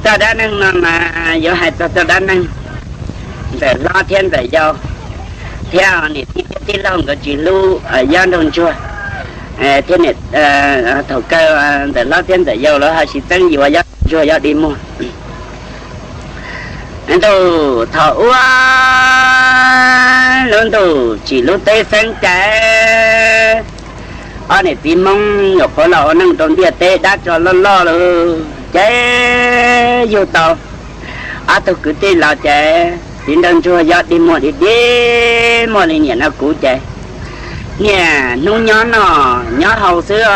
Txoj dab neeg no mas yuav hais txog txoj dab neeg ntxawm hlob thiab ntxawm yau, thiab niam tij thiab tij laug nkawd tsis hlub Yob Nraug Ntsuag, thiab thaum kawg ntxawm hlob thiab ntxawm yau lawv ho sib txeeb yuav Yob Nraug Ntsuag Yob Dig Muag. Ntuj, thaum ub lub ntuj tsim lub teb xeeb ces ob niam txiv Hmoob nyuam qhuav los ua neej rau ntiaj teb dab tsov loj loj lawm ces yug tau ob tug kwv tij los ces txiv Nraug Ntsuag Yob Dig Muag dig dig muag li niam no kuv ces niaj hnub nyob noj nyob haus xwb,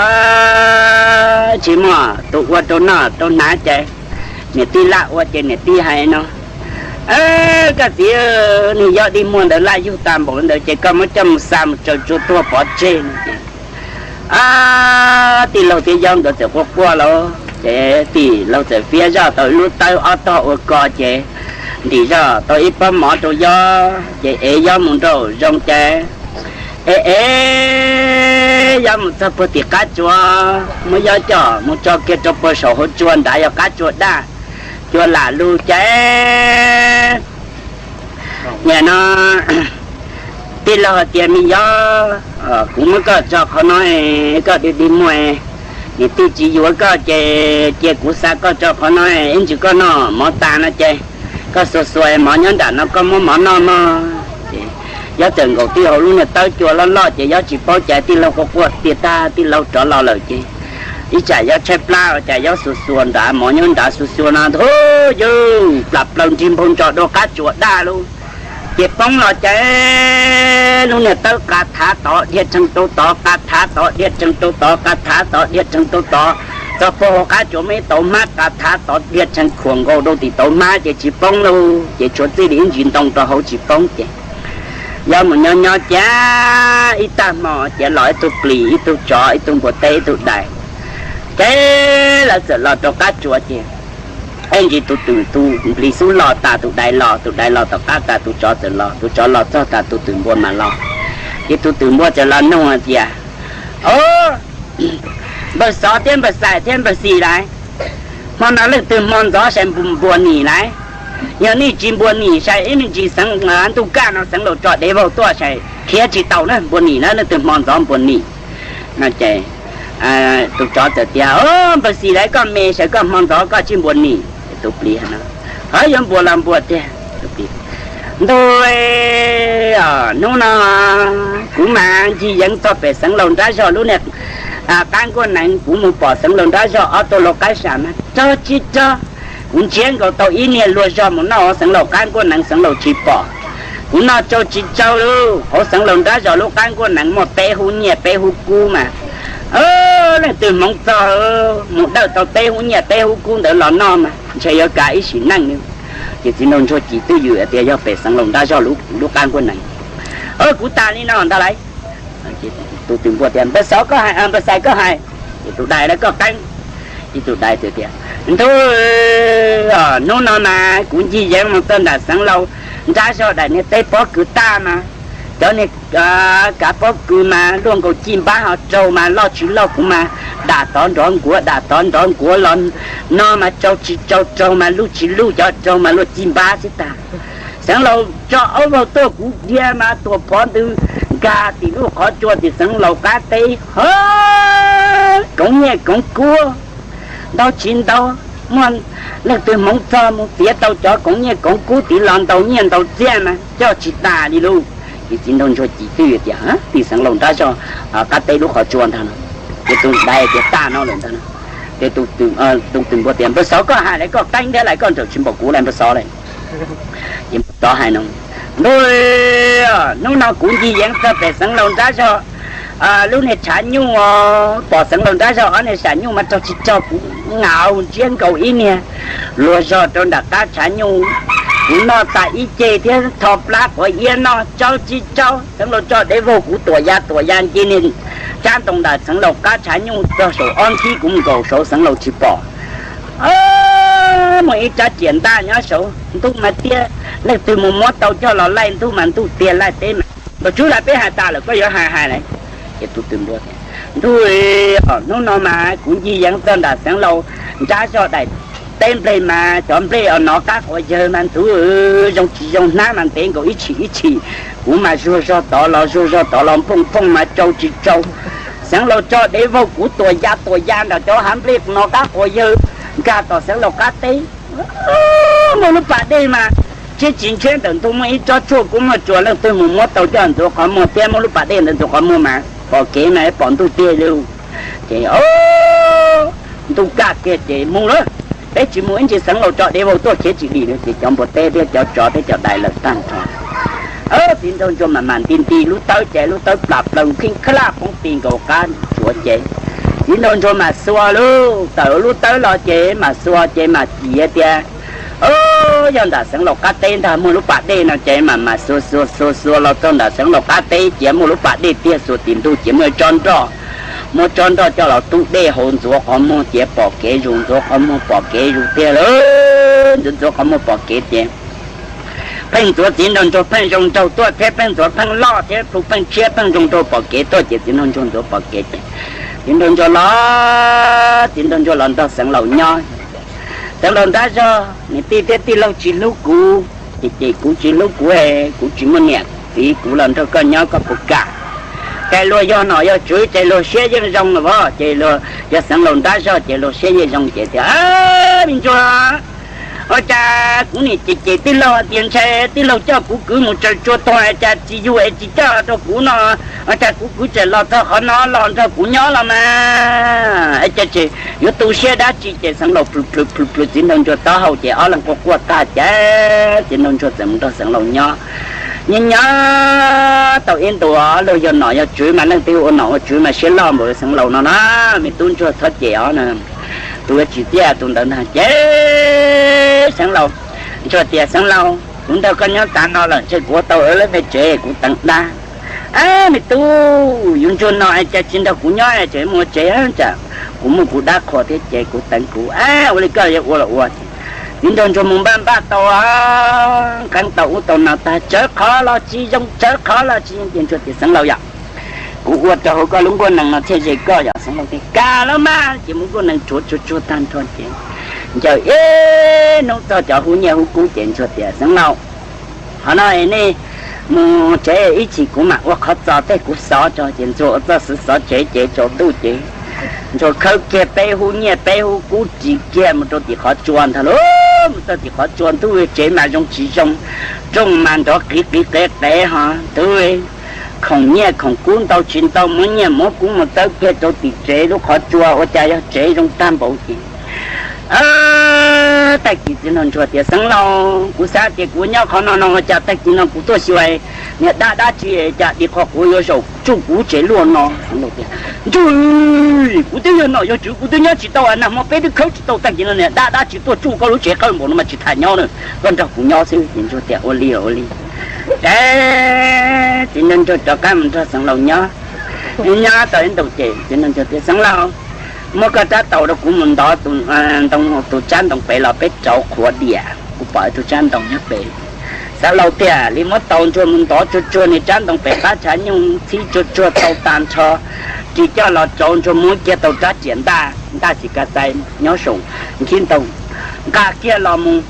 tsis muaj tus ua rau noj rau hnav ces niam tij laj ua ces niam tij hais no, koj txiv, niag Yob Dig Muag ntawd laj yug tag npaum ntawd ces koj muab coj mus xa mus tsaws tsua tuag pov tseg no ces tij laug thiab Yob nkawd txawm quaj quaj lauj ces tij laug txawm fiab zoj tau ib lub tawb ob tog ua ko ces ntim zoj tau ib pob mov rau Yob ces ev Yob mus nraum zoov ces ev ev Yob mus txog puag tim qab tsua, muab Yob coj mus tso kiag rau puag saum hauv tsua nrad yog qab tsua daj, cua lam lug ces nim no tij laug hais tias me Yob, kuv muab koj tso qhov no, koj dig dig muag, niam tij tsis yuav koj ces cia kuv xa koj tso qhov no, ib ntsis koj noj mov tas no ces koj xuas xuas mov nyob nram no koj muab mov noj mog. Yob txawm nkaum tij hauv lub niag tawb cua loj loj ces Yob tsis paub cas tij laug quaj quaj tiag tag tij laug rov los lawm ces ib tsam Yob tshaib plab ua cas Yob xuas xuas nrad mov nyob nrad xuas xuas no nthu yus plam plaws nrig npaug ntsos dua qab tsuas daj lauj. Ces poob los ces lub niag tawb qa thav tod dhia tsheej rau tod, qa thav tod dhia tsheej rau tod, qa thav tod dhia tsheej rau tod, txog puag hauv qab tsuas muaj ib tauv hmab qa thav tod dhia tsheej khuam nkaus rau tim tauv hmab ces tsis poob lauj. Ces tshuav txij li ib ntsis ntoo rau hauv tsis poob ces Yob mus nyob nyob cas ib tag hmo ces los ib tug plis, ib tug tsov, ib tug npua teb, ib tug dais. Ces lawv txawm los rau qab tsuas ces ib ntsis tus twm tus nplis xub los tas tus dais los, tus dais los tom qab tas tus tsov txawm los, tus tsov los txog tas tus twm npua mas los. Ces tus twm npua txawm los nug hais tias, o, npawg Xov thiab npawg Xais thiab npawg Xis lauj, hmo no leej twg hmo ntxov sai npua nim lauj? Yog nej tsis npua nim sai ib me ntsis xeev ntuj kaj no xeev laus tso dev vaug tuaj sai khiav tsis tau na, npua nim na, leej twg hmo ntxov npua nim? No ces tus tsov txawm tias, o, npawg Xis lauj, koj me sawv koj hmo ntxov koj tsis npua nim. Tus plis no, ho yuav npua los npua tiag. Ntuj, hnub no kuv mas ncig yeev txog pem xeev laus nrab zog lub niag qab nkuaj nees, kuv mus pom xeev laus nrab zog ob tug lau qaib sam mas raug tsis raug. Kuv nrhiav nkaus tau ib niag luag zog mus noj hauv xeev laus qab nkuaj nees xeev laus tsis pom. Kuv noj raug tsis raug lauj, hauv xeev laus nrab zog lub qab nkuaj nees muaj peb hub nyiaj peb hub kub mas leej twg hmoov txog mus dawj tau peb hub nyiaj peb hub kub ntawd los noj mas ntshe yuav kav ib sim neej li. Ces txiv nraug ntsuag Cim Twj Ywm tias yog pem xeev laus nrab zog lub qab nkuaj nees. Kuv tas li no ntag lauj. Tus twm npua tias, npawg Xov koj hais, npawg Xais koj hais, ces tus dais lawv koj qeeb. Ib tus dais tias, ntuj, hnub no mas kuv ncig yeev mus txog nram xeev laus nrab zog daim niag teb pob kws tag mas cov niag kav pob kws mas luaj nkaus cij npab ho raug mas loj tsis loj kuv mas dam tod nrov nkuav dam tod nrov nkuav los no mas raug tsis raug raug mas luj tsis luj cov raug mas luaj cij npab xwb tag. Xeev laus tso aub vaug tuaj kuv dhia mas tuam phov ntws nkag tim lub qhov tsua tim xeev laus qab teb ho koov nyiaj koov kub ntau tsis ntau, muaj leej twg hmoov txog mus txiav tau cov koov nyiaj koov kub tid los ntaus nyiaj ntaus txiaj mas coj tsis tas li lauj. Ces txiv nraug ntsuag Cim Twj Ywm tias, tim xeev laus nrab zog qab teb lub qhov tsua ntag no. Ces tus dais tias tas no lawm ntag no. Ces tus twm npua tias, npawg Xov koj hais lawm koj qeeb thiab lawm koj nrawm tsis npaum kuv lawm npawg Xov lawm. Ces npawg Xov hais no, ntuj, hnub no kuv ncig yeev txog pem xeev laus nrab zog lub niag tshav nyuj, pom xeev laus nrab zog ob niag sam nyuj mas raug tsis raug kuv nkaus ntsiab nkaus ib niag luag zog rau nram qab tshav nyuj. Kuv noj tas ib ceg thiab tho plab quav iab noj, raug tsis raug xeev laus tso dev vaug kuv tuam ya tuam ya nce niag tsab ntoo ntawm xeev laus qab tshav nyuj txog saum ob nthib kuv nkaus saud xeev laus tsis pom. Muaj ib rab riam ntaj nyob saud ntuj mas tiag, leej twg mus muab tau coj los laij ntuj mas ntuj tiag laij teb mas. Npawg Tswb Laj, peb hais tas lawm koj yuav hais hais lawm. Ces tus twm npua tias, ntuj, hnub no mas kuv ncig yeev txog nram xeev laus nrab zog daim teb nplej mas cov nplej nov qab quas yawg mas ntxuv zoo tsis zoo hnab mas ntev nkaus ib tshim ib tshim. Kuv mas zuag zog tod los zuag zog tod los nphooj phooj mas tsau tsis tsau. Xeev Laus tso dev vau kuv tuam ya tuam ya nram cov hav nplej nov qab quas yawg nkag tom Xeev Laus qab teb. Muaj lub pas dej mas tshiab tsis ntshiab ntawm ntug muaj ib tsob tshuaj kuj muaj tsuas leej twg mus muab tau coj ntxuav qhov muag thiab muab lub pas dej ntawd ntxuav qhov muag mas pom kev mas pom ntug tiag li. Ces ntuj kaj kiag ces mus lawm, peb tsis mus ib ntsis Xeev Laus tso dev vau tuaj khiav tsis dim no ces cov npua teb thiab cov tsov thiab cov dais lawm tag nrho. Txiv nraug ntsuag mam mam nti nti lub tawb ces lub tawb plam plaws khib khlaj poob ti nkaus qab tsuav ces txiv nraug ntsuag mam xuas lub tawm lub tawb los ces mam xuas ces mam ciav tias, yog nram Xeev Laus qab teb ntag muaj lub pas dej no ces mam mam xuas xuas xuas xuas los txog nram Xeev Laus qab teb ciav muaj lub pas dej tiag xuas tim ntug ciav muaj tsob nroj, muab tsob nroj coj los tub dej hauv ntxuav qhov muag ciav pom kev zus ntxuav qhov muag pom kev zus tiag lawm. Ntxuav ntxuav qhov muag pom kev ces pheej ntxuav txiv nraug ntsuag pheej zoo nraug tuaj thiab pheej ntxuav pheej loj thiab plhu pheej tshiab pheej zoo nraug pom kev tuaj ces txiv nraug ntsuag ntxuav pom kev ces txiv nraug ntsuag los, txiv nraug ntsuag los nrog Xeev Laus nyob. Xeev Laus ntab zog, niam tij thiab tij laug tsis hlub kuv ces ces kuv tsis hlub kuv, kuv tsis muaj niam txiv, kuv los nrog koj nyob koj puas kam? Ces luag yog nom yog tswv ces luag siab yeej zoo los as, ces luag yog Xeev Laus ntab zog ces luag siab yeej zoo ces tias, me ntsuag, ua cas kuv niam cem cem tij laug tias ntshe tij laug coj kuv kwv mus tsaws tsua tuag es cas tsis yug es tsis coj rau kuv no, ua cas kuv kwv tseem los txog qhov no los nrog kuv nyob los mas es cas tseem yuav tu siab dab tsi? Ces Xeev Laus plhws plhws plhws plhws txiv nraug ntsuag taub hau ces ob leeg quaj quaj tag ces txiv nraug ntsuag txawm mus nrog Xeev Laus nyob. Nyob nyob tau ib ntus luag yog nom yog tswv mas leej twg ua nom ua tswv mas siab loj npaum li Xeev Laus no na, me tub ntsuag txhob cem os na, tus yuav tsim txiaj tus ntawd ntag. Ces Xeev Laus ntsuag tias, Xeev Laus, kuv nrog koj nyob tas no lawm ntshe kuv ua tau lawv tej tsev kuv teev dab. Me tub, yus ntsuag no es cas tsis nrog kuv nyob es tseem mus ua tsev, tsam kuv muaj kuv dab qhuas thiab ces kuv teev kuv, ua li koj yuav ua los ua. Txiv nraug ntsuag mus npaj npaj tau, qeeb tau ub tau no tag tsawv qhov los tsis zoo tsawv qhov los tsis zoo ces ntsuag tias, Xeev Laus yom, kuv ua rau hauv koj lub nkuaj nees no thiaj ze koj yom. Xeev Laus tias, Kam los mas. Ces muab nkuaj nees rhuav tsuag tsuag tag nrho ces ncaws ib hnub txog cov hub nyiaj hub kub ces ntsuag tias, Xeev Laus, qhov no es nej mus tsev ib chim kuv mam ua qhov txos tej kuv xov tso. Ces ntsuag ua txoj xov xov tsev ces tsaus ntuj ces ntsuag khawb kiag peb hub nyiaj peb hub kub ris kiag mus rau tim qhov tsua ntag lauj. Mus txog tim qhov tsua ntuj tsev mas zoo tsis zoo, rooj mas nrov qiv qiv qev qev ho ntug, khoom nyiaj khoom kub ntau tsis ntau muab nyiaj muab kub mus txawb kiag rau tim tsev lub qhov tsua ua cas yog tsev zoo tag npaum ces tag kis txiv nraug ntsuag tias, Xeev Laus, kuv xav tias kuv nyob qhov no no ua cas tag kis no kuv tuaj xyuas niag dab dab tsi cas di qhov quav yuav zaum tsuj kuv tsev luaj no. Xeev Laus tias, Ntsuag, kuv twb yog nom yog tswv kuv twb nyob tsis tau, nag hmo peb twb khawb tsis tau, tag kis no niag dab dab tsi tuaj tsuj koj lub tsev qawj npaum no mas tsis tham nyob na, koj nrog kuv nyob xwb. Ces ntsuag tias, Ua li ua li. Ces txiv nraug ntsuag rov qab mus nrog Xeev Laus nyob. Nyob tau ib ntus ces txiv nraug ntsuag tias, Xeev Laus, muab koj rab taus rau kuv mus ntov tus tsab ntoo pem los peb rauv qhuav diam, kuv pom ib tug tsab ntoo nyob pem. Xeev Laus thiaj li muab taus ntsuag mus ntov tsuag tsuag niag tsab ntoo pem qab tshav nyuj txhib tsuag tsuag tau tag nrho, ris coj los rauv ntsuag muab kiag tau rab riam ntaj ntaj xis kas xais nyob saum nkhib ntoo, nqa kiag los mus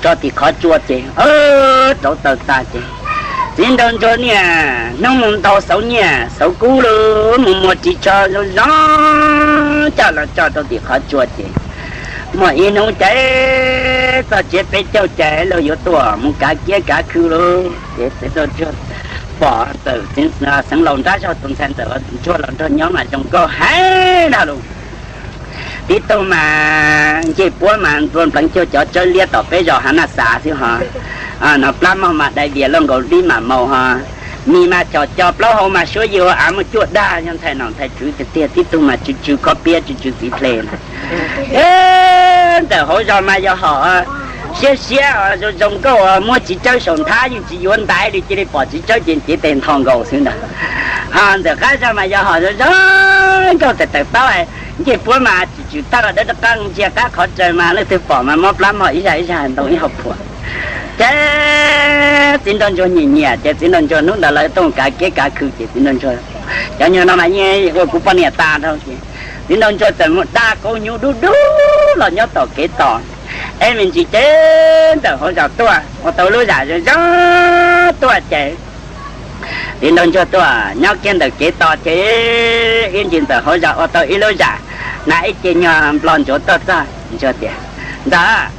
tso tim qhov tsua ces rauv taws tas ces txiv nraug ntsuag niaj hnub mus ntau xauv nyiaj xauv kub lug mus muag ris tsho zoo zoo coj los tso rau tim qhov tsua ces muaj ib hnub ces txog tsiav peb caug ces luag yuav tuaj mus kav kiab kav khw lug ces txiv nraug ntsuag pom txawm Xeev Laus nrab zog tus ntxhais ntxawm ntsuag los nrog nyob mas zoo nkauj heev ntag lug. Tib tug mas ncej puab mas npleev cuag cov tsawb liab tom peb zos Hav Naj Xav xwb ho, no plab mog mas dai dias luaj nkaus dib mam maus ho, mis mas chom co plaub hau mas suab yi ua av muaj cuaj dag, yog ntxhais nom ntxhais tswv tiag tiag. Tib tug mas tsw tsw khob piab tsw tsw txiv hle na, ntawm hauv zos mas yog hom siab siab zoo zoo nkauj, muab txiv tsawb saum nthab yeej tsis yuav ntaiv li, cia li pom txiv tsawb ces ntiv tes ntho nkaus xwb ntag. Ho ntawm qab zog mas yog hom zoo zoo nkauj tawm tawm taub, ncej puab mas tsw tsw tawb dawb rov qab ntsia qab qhov tsaws mas leej twg pom mas mob plab mog ib zag ib zag ntoo ib hau phuam. Ces txiv nraug ntsuag nyiam nyiam ces txiv nraug ntsuag hnub ntawd lawv tuaj kav kiab kav khw ces txiv nraug ntsuag, Cov nyuag no mas yeej ua kuv poj niam tas nraug ces txiv nraug ntsuag txawm mus daj qaub hnyuv dub dub los nyob tom kev tos. Ib me ntsis ces ntawm hauv zos tuaj ua tau lub zam zoo zoo tuaj ces txiv nraug ntsuag tuaj nyob kiag ntawm kev tos ces ib ntsis ntawm hauv zos ua tau ib lub zam, hnav ib ce nyuag nplos ntsuav tuaj txog, ntsuag tias, Ntxawm,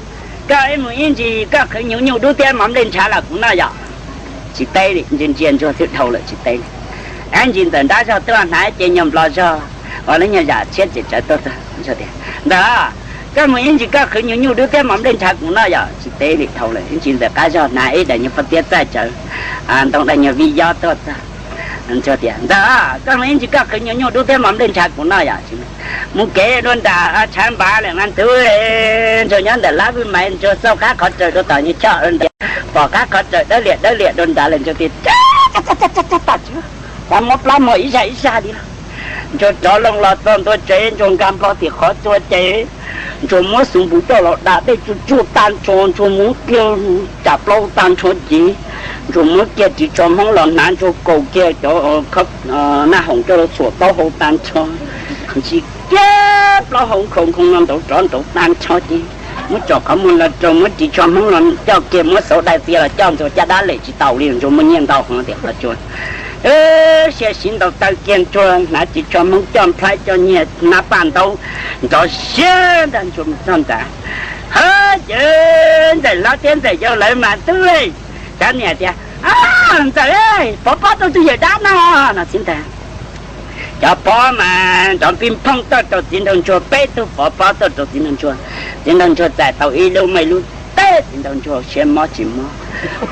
koj ib mus ib ntsis koj qhwv nyuj nyuj dub thiab mov nplej ntshav los kuv noj yom? Tsis teb li, ntsia ntsia ntsuag twb dhau lawm tsis teb li. Ib ntsis ntawm nrab zog tuaj hnav ib ce nyuag nplos zog ua lub nyuag zam tshiab tsem tsawv tuaj txog, ntsuag tias, Ntxawm, koj mus ib ntsis koj qhwv nyuj nyuj dub thiab mov nplej ntshav kuv noj yom? Tsis teb li, dhau lawm. Ib ntsis ntawm qab zog hnav ib daim nyuag pob tiab txaij tsawv, ntoo daim nyuag vij yob tuaj txog, ntsuag tias, Ntxawm, koj mus ib ntsis koj qhwv nyuj nyuj dub thiab mov nplej ntshav kuv noj yom? Mus kev dua nram tshav npav lawm mas ntug, ntsuag nyob ntawm lab vwj maiv, ntsuag xauj qab qhov rawm dua tom nyuag choj ntiav, pom qab qhov rawm dawb liam dawb liam dua nrad lawm, ntsuag tias, Tab sis, cas muab plab muag ib zaj ib zaj li los. Ntsuag rov loo los txog ntua tsev, ntsuag nkag nplo tim qhov tsua ces ntsuag muab xub npus coj los da dej tsuj tsuj tag nrho, ntsuag muab kiag tsam plaub tag nrho ces ntsuag muab kiag ris tsho hmoob los hnav, ntsuag kaus kiag cov naj hoom coj los txhuam taub hau tag nrho, ntsis kiag plaub hau nkhaus nkhaus no nrauv rov nrauv tag nrho ces muab tsom qhov muag los rau, muab ris tsho hmoob los coj kiag, muab xauv dai txiav los coj, ntsuag caj dab lem tsis tau li, ntsuag muaj nyiaj ntau heev tias qhov tsua. Siab siv ntaus taw kiag, ntsuag hnav ris tsho hmoob coj nplhaib coj nyiag hnab paj ntaub nrov siab ntag, ntsuag txog ntawd, ha, ces Ntxawm hlob thiab Ntxawm yau lawv mas tub, cov niam tias, Ntxawm, pov pob rau tus yawm dab no, no txiv ntag. Cov pob mas nrov npij nphooj tuaj rau txiv nraug ntsuag, peb tug pov pob tuaj rau txiv nraug ntsuag. Txiv nraug ntsuag txais tau ib lub muaj ib lub teb, txiv nraug ntsuag siab mob tsis mob,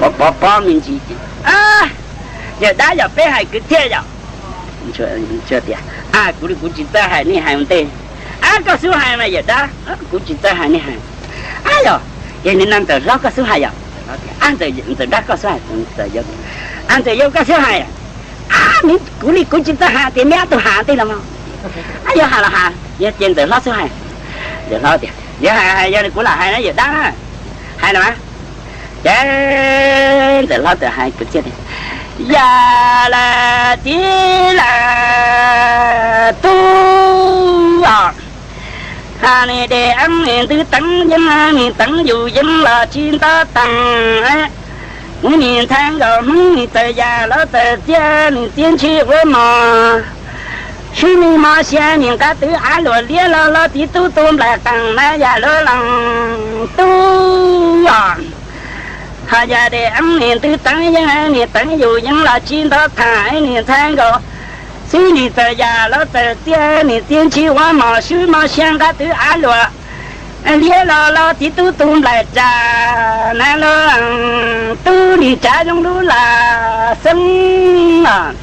pov pov pob me ntsis ces, Yawm dab yom, peb hais kwv txhiaj yom? Ntsuag tias, Kuv li kuv tsis txawj hais, nej hais ua ntej. Ab, koj xub hais mas yawm dab. Kuv tsis txawj hais, nej hais. Ab, yog, yog li no Ntxawm hlob koj xub hais yom? Ab, Ntxawm dab koj xub hais. Ab, Ntxawm yau koj xub hais. Ab, kuv li kuv tsis txawj hais tias neb ob tug hais ua ntej los mas. Ab, yog hais los hais, yog ces Ntxawm hlob xub hais. Ntxawm hlob tias, Yog hais, yog li kuv lam hais na yawm dab na. Hais los mas. Ces Ntxawm hlob txawm hais kwv txhiaj tias, Yam lawm txiv lawm tub os, ha, nim dej eeb nim ntws teev yeeb, nim teev yus yeeb los tsis nto taag. Nim ntxhais nkaus Hmoob nim txawm yam los txawm txiaj, nim txiaj ntshis ua mos, swb nim mos sia nim nqa twv av luam liab los los txiv tub tu nplaim qaas na yam luag leej tub os. Ho yam dej eeb nim ntws teev yeeb, nim teev yus yeeb los tsis nto taag, nim ntxhais nkaus xwb nim txawm yam los txawm txiaj, nim txiaj ntshis ua mos, swb mos sia nqa twv av luam liab los los txiv tub tu nplaim qaas na luag leej tub, nim tsav zoo lub lam xeeb os.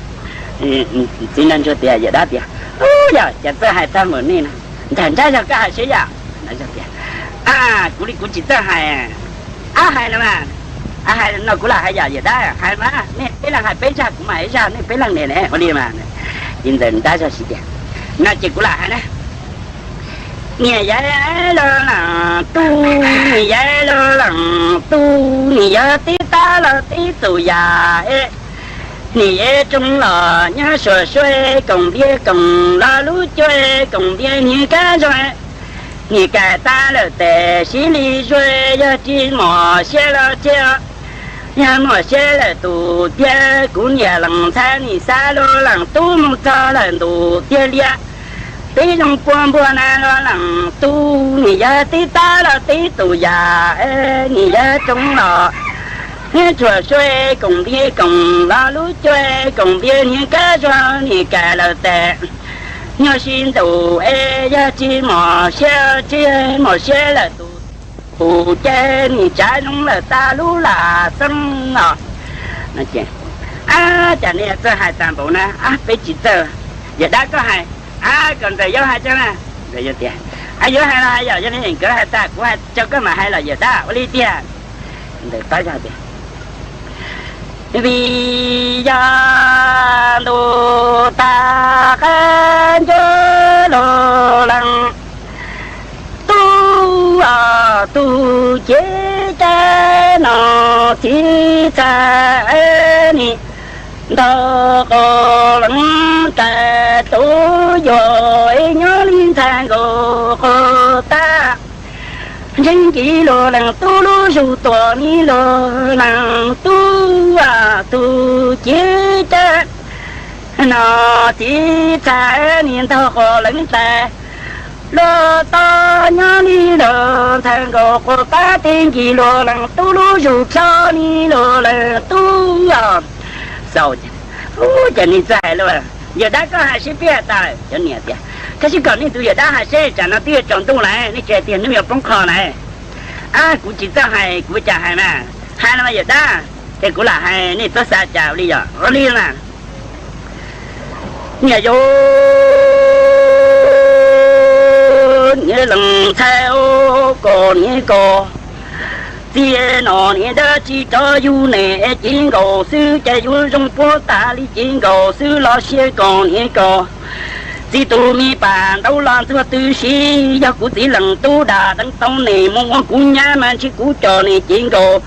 Txiv nraug ntsuag tias, yawm dab tias, Ub, yog cas txawj hais tag npaum nej na, ntag nrab zog koj hais saib yom. Tias, Ab, kuv li kuv tsis txawj hais. Ab, hais no mas, ab, hais no kuv lam hais yom yawm dab, hais mas nej peb leeg hais peb zaj, kuv mas ib zaj, nej peb leeg niam ne ua li mas. Ces ntawm nrab zog siv tias, No ces kuv lam hais na. Niam yau luag leej tub, niam yau luag leej tub, nim yog tib tab los tib txum yam, nim yau tsoo los nyob suav suav, koom npias koom los lub cuab, koom npias niag kab zog, nim kais tag lawm tes sib li zuag, yog tsis mos siab los tsis, yog mos siab lawm tus tiag, kuv niam leej ntxhais nim xa luag leej tub mus txog lawm ntuj tiag liaj. Tib zoo pua npua na luag leej tub, nim yog tib tab los tib txum yam, nim yog tsoo los nyob suav suab, koom npias koom los lub cuab, koom npias niag kab zog, nim kais lawm tes nyob sib ntuj es, yog tsis mos siab, tsis mos siab lawm tus, tus ces nim tsav zoo lawm tag lub lam xeeb os. Ab, cas nej txawj hais tag npaum na, ab, peb tsis txawj. Yawm dab koj hais, ab, kom ntxawm yau hais tso na. Ntxawm yau tias, Ab, yuav hais los hais yom, yog li nkawd hais tag kuv hais tso koj mam hais los yawm dab, ua li tiag. Ntawm tab zog tias, Vim yog ntuj tag qab ncuab luag leej tub os, tus cev cab no txiv txhais nim ntaus quas leej tais tub yuav ib nyob li ntxhais nkaus quas tab. Tseeb kiv luag leej tub lub zug tuam ni luag leej tub, tus civ caj no txiv txhais ni ntog quas leev tais luag toj nyob ni luag ntxhais nkaus quas pab tseeb kiv luag leej tub lub zug plho ni luag leej tub. Xaus, cas nej txawj hais lawm, yawm dab koj hais seb peb has tas cov niam tias, tab sis kom nej tus yawm dab hais seb tsam no twb yuav tsaus ntuj lawm nej tsis hais tias hnub yuav poob qho lawm. Ab, kuv tsis txawj hais, kuv cas hais mas, hais los mas yawm dab, ces kuv lam hais nej txhob xav cas li yog ua li na. Niam yau, niam leej ntxhais, koj niam koj txiv no niam dab tsi rov yug niam cev nkaus xwb ces yuav zoo puab tas li cev nkaus xwb los siab koj niam koj txiv tus me pas ntaub los ntxuag twb si, yog kuv txiv leej tub dam deev tau niam mus ua kuv nyab mas ntshe kuv coj niam cev nkaus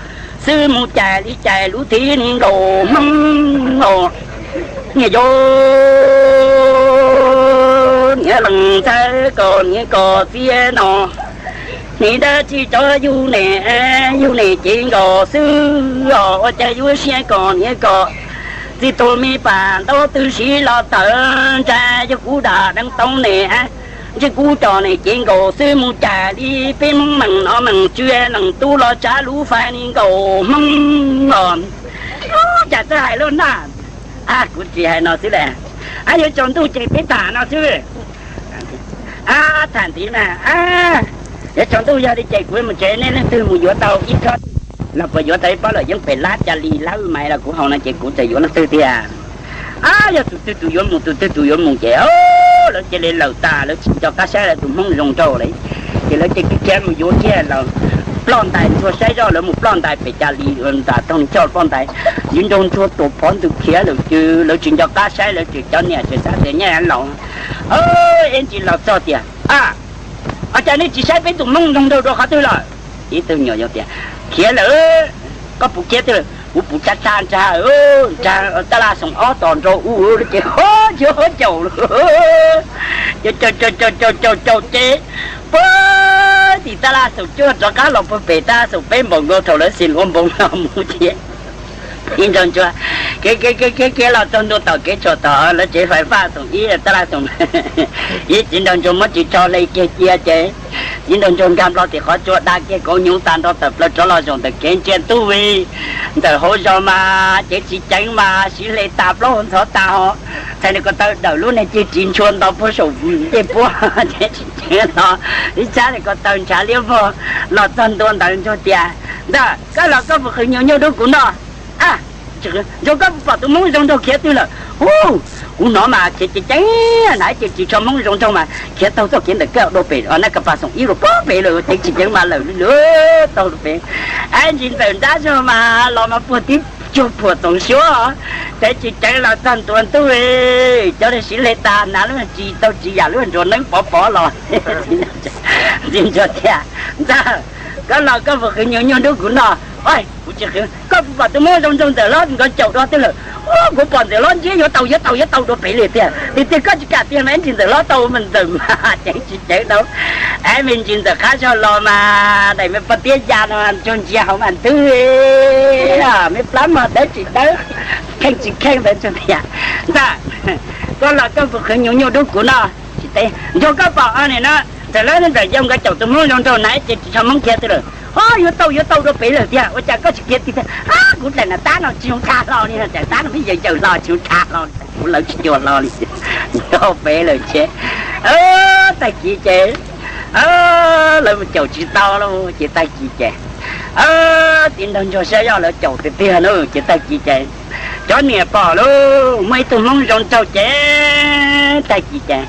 xwb mus cais li cais lub thib ni nkaus hmoob os. Niam yau, niam leej ntxhais, koj niam koj txiv no niam dab tsi rov yug niam, yug niam cev nkaus xwb os, ua cas yuav siab koj niam koj txiv tus me pas ntaub twb si los tawm ntsa, yog kuv dam deev tau niam, ntshe kuv coj niam cev nkaus xwb mus cais li peb hmoob meej no meej tswv leej tub los tsav lub fais ni nkaus hmoob os. Cas txawj hais lub na. Kuv tsis hais no xwb las, yuav tsaus ntuj ces peb tham no xwb. Tham ntxiv mas, yuav tsaus ntuj yog li ces kuv mus tsev, nej leej twg mus yuav tau ib khob los puas yuav tau ib pob los yeeb pem lab ca li lawm mas los kuv haus no ces kuv txawm yuav leej twg tiag. Yog tus twg tus yuav mus, tus twg tus yuav mus ces lawv cia li lawm tas, lawv tsis nco qab saib lawv tus hmoob zoo nraug li. Ces lawv cia li khiav mus yuav kiag los ploj ntais ntsuag saib zoj, lawv mus ploj ntais pem ca li ntas toog choj ploj ntais, txiv nraug ntsuag tuam phov ntws khiav lawm ces lawv tsis nco qab saib, lawv tseem cov niam tseem xav tias nyaj laus. Ib ntsis los txog tias, a, cas nej tsis saib peb tus hmoob zoo nraug dua qhov twg lawm? Ib tug nyuam yaus tias, khiav lawm. Koj puas khiav twg lawm? Kuv puas tsa tsa ntsa, ntsa tab laj xoom ob tos nrog u ces ho caum lawm. Caum caum caum caum ces puag tim tab laj xoom cuaj rov qab los puag pem tab laj xoom peb npaum nkaus thaum lawv xis ua npoo los mus thiab. Txiv nraug ntsuag khiav khiav khiav los txog ntua tom kev tshuam tom lawv tsev fais faj xoom ib tab laj xoom, ib txiv nraug ntsuag muab ris tsho hle kiag cia ces txiv nraug ntsuag nkag nplo tim qhov tsua da kiag kauv hnyuv tag nrho tawm plaws rov los zaum ntawm kev ntsia ntuj vi. Ntawm hauv zos mas cev tsis ceev mas siv hle tas plaub hau ntxhov tas ho. Txhais niag ko taw dawm lub niag ceg ris ntshua nto puag saum ncej puab ces tsis ceev los ib tsab niag ko taw ntshav liab vog. Los txog ntua ntawd ntsuag tias, ntawm koj los koj puas qhwv nyuag nyuj dub kuv noj? Ntsuag, koj puas pom tus hmoob zoo nraug khiav twg lawm? Hu, kuv hnov mas khiav ceev ceev, na ces ris tsho hmoob zoo nraug mas khiav taug txoj kev ntawm koj dua pem na, kas pas xoom ib los puag pem lawm, ceev tsis ceev mas lawm lub lub taug pem. Ab, ntsis ntxawm nrab zog mas los mas puag tib cuag phuam txoov suab, ceev tsis ceev los txog ntua ntuj, cov siv hle tas hnav lub tsis taug tsis yam lub nruas neeb pov pov los. Ntxawm tias, ntxawm, koj los koj puas qhwv nyuag nyuj dub kuv noj? Kuv tsis qhwv. Koj puas pom tus hmoob zoo nraug ntxawm hlob nkawd caum dua twg lawm? Kuv pom ntxawm hlob ntsiab yuav tau yuav tau yuav tau dua pem li tiag. Tiag tiag koj tsis kam tiag mas ib ntsis ntxawm hlob tau mas ntxawm mas ceev tsis ceev tau. Ab, me ntsis ntxawm qab zog los mas daim me poj tiab ya no ntsuag ntsia hauv mas ntwg, me plab mog dawb tsis dawb, kheej tsis kheej ntawd ntsuag tias, ntxawm, koj los koj puas qhwv nyuag nyuj dub kuv noj? Tsis teb. Ntsuag, koj pom nim no ntxawm hlob ntxawm yau nkawd caum tus hmoob zoo nraug na ces ris tsho hmoob khiav twg lawm? Ho yuav tau yuav tau dua pem lawm tiag, ua cas koj tsis khiav tiag tiag? Kuv daim no tab no tsis zoo tshaj hlo li, daim tab no peb yawg yawg hlo tsis zoo tshaj hlo, kuv lawv tsis cuag hlo li. Nyob pem lawm ces tag kis ces lawv mus caum tsis tau lawm ces tag kis ces txiv nraug ntsuag saib yog lawv caum tiag tiag na ces tag kis ces cov niam pom lauj, muaj ib tug hmoob zoo nraug ces tag kis ces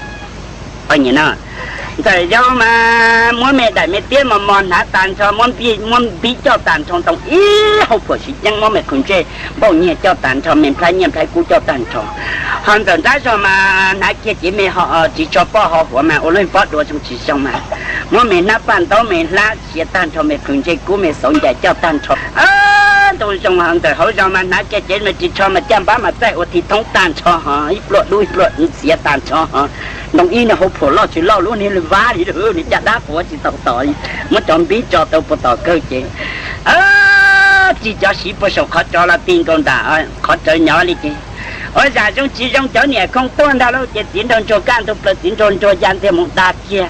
ntxawm yau mas muab me daim me tiab mos mos hnav tag nrho, muab npib coj tag nrho, ntoo ib hauv phuam siv ceeb, muab me qhws ntsej npauj nyiag coj tag nrho, me nplhaib nyiaj nplhaib kub coj tag nrho. Ho ntxawm nrab zog mas hnav kiag cev me ho ris tsho poj ho huav mas ua lub pob dua zoo tsis zoo mas muab me hnab paj ntaub me hlab siav tag nrho, me qhws ntsej kub me xauv ncaim coj tag nrho. Ntoo zoo ho ntxawm hauv zog mas hnav kiag cev me ris tsho mas caj npab mas txaij ua thi thoob tag nrho ho, ib pluaj dub ib pluaj xiav tag nrho ho. Ntoo ib no hauv phuam loj tsis loj lub niag vab li, niag caj dab quav tsis tau tom li, muab cov npib tso tau puag tom kawg ces tsis cov siv puag saum qhov tsov los ti nkaus nram qhov tsawv nyob li ces ua zam zoo tsis zoo cov niam khoo tuaj ntag lauj. Ces txiv nraug ntsuag kaj ntug plaws, txiv nraug ntsuag ya ntxiag mus da kiag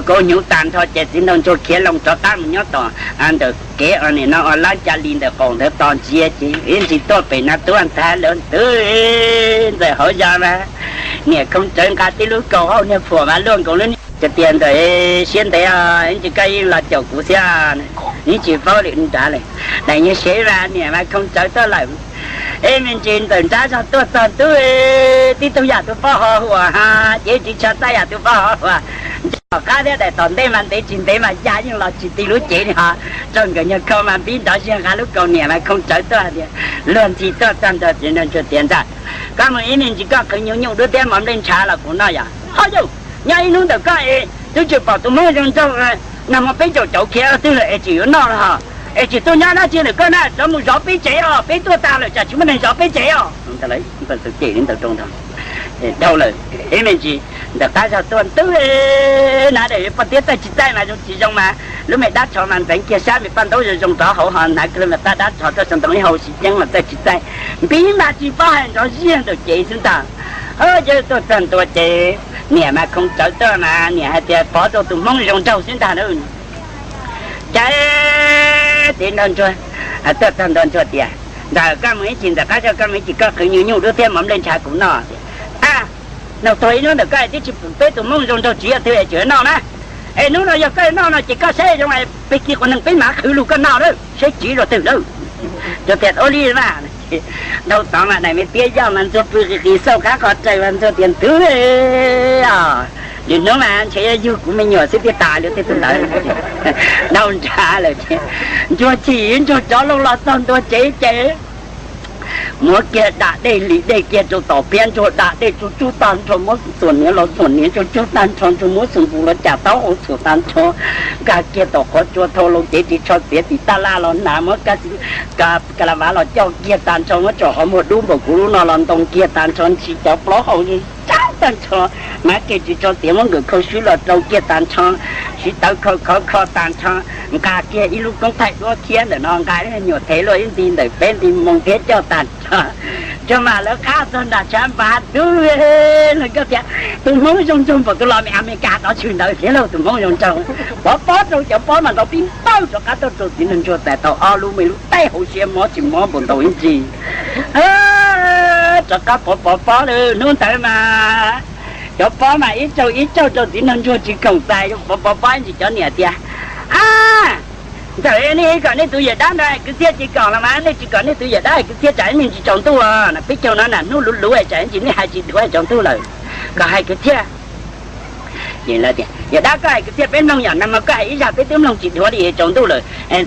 kaus hnyuv tag nrho ces txiv nraug ntsuag khiav loo rov qab mus nyob tom ntawm kev nim no ua lab ca li ntawm qaum ntawd tos ntsia ces ib ntsis tuaj pem no tuaj ntag lauj. Twb ntxawm hauv zos mas niam khoo tsawv nqa tib lub kaus hauj niag phuam mas luaj nkaus lub niag. Tias ntxawm siab ntev, ib ntsis koj yeej los caum kuv thiab, ib tsis paub lwm nrad lawm. Daim niag sev mas niam mas khoo tsawv tuaj lawm. Ib me ntsis ntxawm nrab zog tuaj txog ntuj, tib tug yam tus pob ho huas, ces tsis tshua txaij yam tus pob ho huas. Ntsia tom qab thiab daim tom ntej mas ntev tsis ntev mas ya yeej los tsis ti lub cev li ho. Raug nkawd nyuag khoo mas npib nrov ziag nqa lub kaus niam mas khoo tsawv tuaj tias, luag ntxhi tuaj txog ntua txiv nraug ntsuag tias ntxawm, koj mus ib me ntsis koj qhwv nyuj nyuj dub thiab mov nplej ntshav los kuv noj yom. Ho yauj, nyob ib hnub ntawm koj es twb tsis pom tus hmoob zoo nraug nag hmo peb caum cauv khiav twg lawm es tseem yuav noj los ho, es tseem tuaj nyob dab tsi ntawm koj na, rov mus zov peb tsev os, peb tuaj tag lawm tsam tsis muaj neeg zov peb tsev os. Ntawd li ntawd rau ntag, dhau lawm. Ib me ntsis ntawm qab zog tuaj ntuj, na daim poj tiab txaij tsis txaij mas zoo tsis zoo mas lub me dab tsho mas ntxeev kiag sab me paj ntaub zoo zoo rov hauv ho hnav kiag lub me qab dab tsho rau xov ntoo ib hau sib ceeb mas txaij tsis txaij, npib mas tsis paub hais nrov ziag ntawm cev xwb ntag. Yawg tuaj txog ntua ces niam mas khoo tsawv tuaj mas niam hais tias pov rau tus hmoob zoo nraug xwb ntag na. Ces txiv nraug ntsuag tuaj txog ntua ntsuag tias ntxawm koj mus ib chim ntawm qab zog koj mus ib chim koj qhwv nyuj nyuj dub thiab mov nplej ntshav kuv noj. A, nug tuag ib hnub ntawm koj twb tsis pom peb tus hmoob zoo nraug tsis yog twg es tseem noj na. Es hnub no yog koj noj no ces koj saib zoo peb kiag quas neeg peb mam qhwv lug koj noj lawm saib tsiv rau twg lawm. Ntsuag tias ua li mas. Dhau tod mas daim me tiab yoj mas ntsuag pw qis qis xauj qab qhov rawg mas ntsuag tias ntxwv, lwm hnub mas ntshe yuav yug kuv me nyuam xwb thiaj tas li tej tus ntawd. Dhau nrad lawm ces ntsuag chim ntsuag rov loo los txog ntua tsev ces muab kiag dam dej hlis dej kiag rau tom phiab ntsuag dam dej tsuj tsuj tag nrho muab txuas hniav los txuas hniav tsuj tsuj tag nrho ntsuag muab xus npus los cam taub hau txhuam tag nrho, nkag kiag tom qhov tsua thau loo cev ris tsho txiav tim taj laj los hnav muab ka la vav los coj kiag tag nrho muab tsom qhov muag dub npaum kuv lub no los ntoo kiag tag nrho ntsis cov plaub hau tsab tag nrho, hnav kiag ris tsho txiav muab nkawm khau swb los rau kiag tag nrho, siv tawv khau khov kho tag nrho, nqa kiag ib lub koob thaij duab thiab ntawm no nqa nyuam thev luaj ib nti ntawm peb nti moo thiab coj tag nrho. Ntsuag mam lawv qab txog nram tshav npas dub, koj tias tus hmoob zoo nraug npaum tus los Amelikas tov tshwm ntawd thiab lauj, tus hmoob zoo nraug. Pov pob rau cov pob mas nrov pib npawj rov qab tuaj rau txiv nraug ntsuag tais tau ob lub me lub taij hauv siab mob tsis mob npaum ntaus ib ntsis. Rov qab pov pov pob lawm hnub ntawd mas cov pob mas ib tsaug ib tsaug rau txiv nraug ntsuag tsis khoom txais, pov pov pob ntsis cov niam tias, a, ntxawm nej kom nej tus yawm dab nrog kwv txhiaj tsis kom los mas nej tsis kom nej tus yawm dab kwv txhiaj tsam ib me ntsis tsaus ntuj no peb caug no na hnub luv luv tsam ib ntsis nej hais tsis dhuav tsaus ntuj lawm, kom hais kwv txhiaj. Yawm dab koj hais kwv txhiaj peb mloog yom, nag hmo koj hais ib zag peb twb mloog tsis dhuav li tsaus ntuj lawm,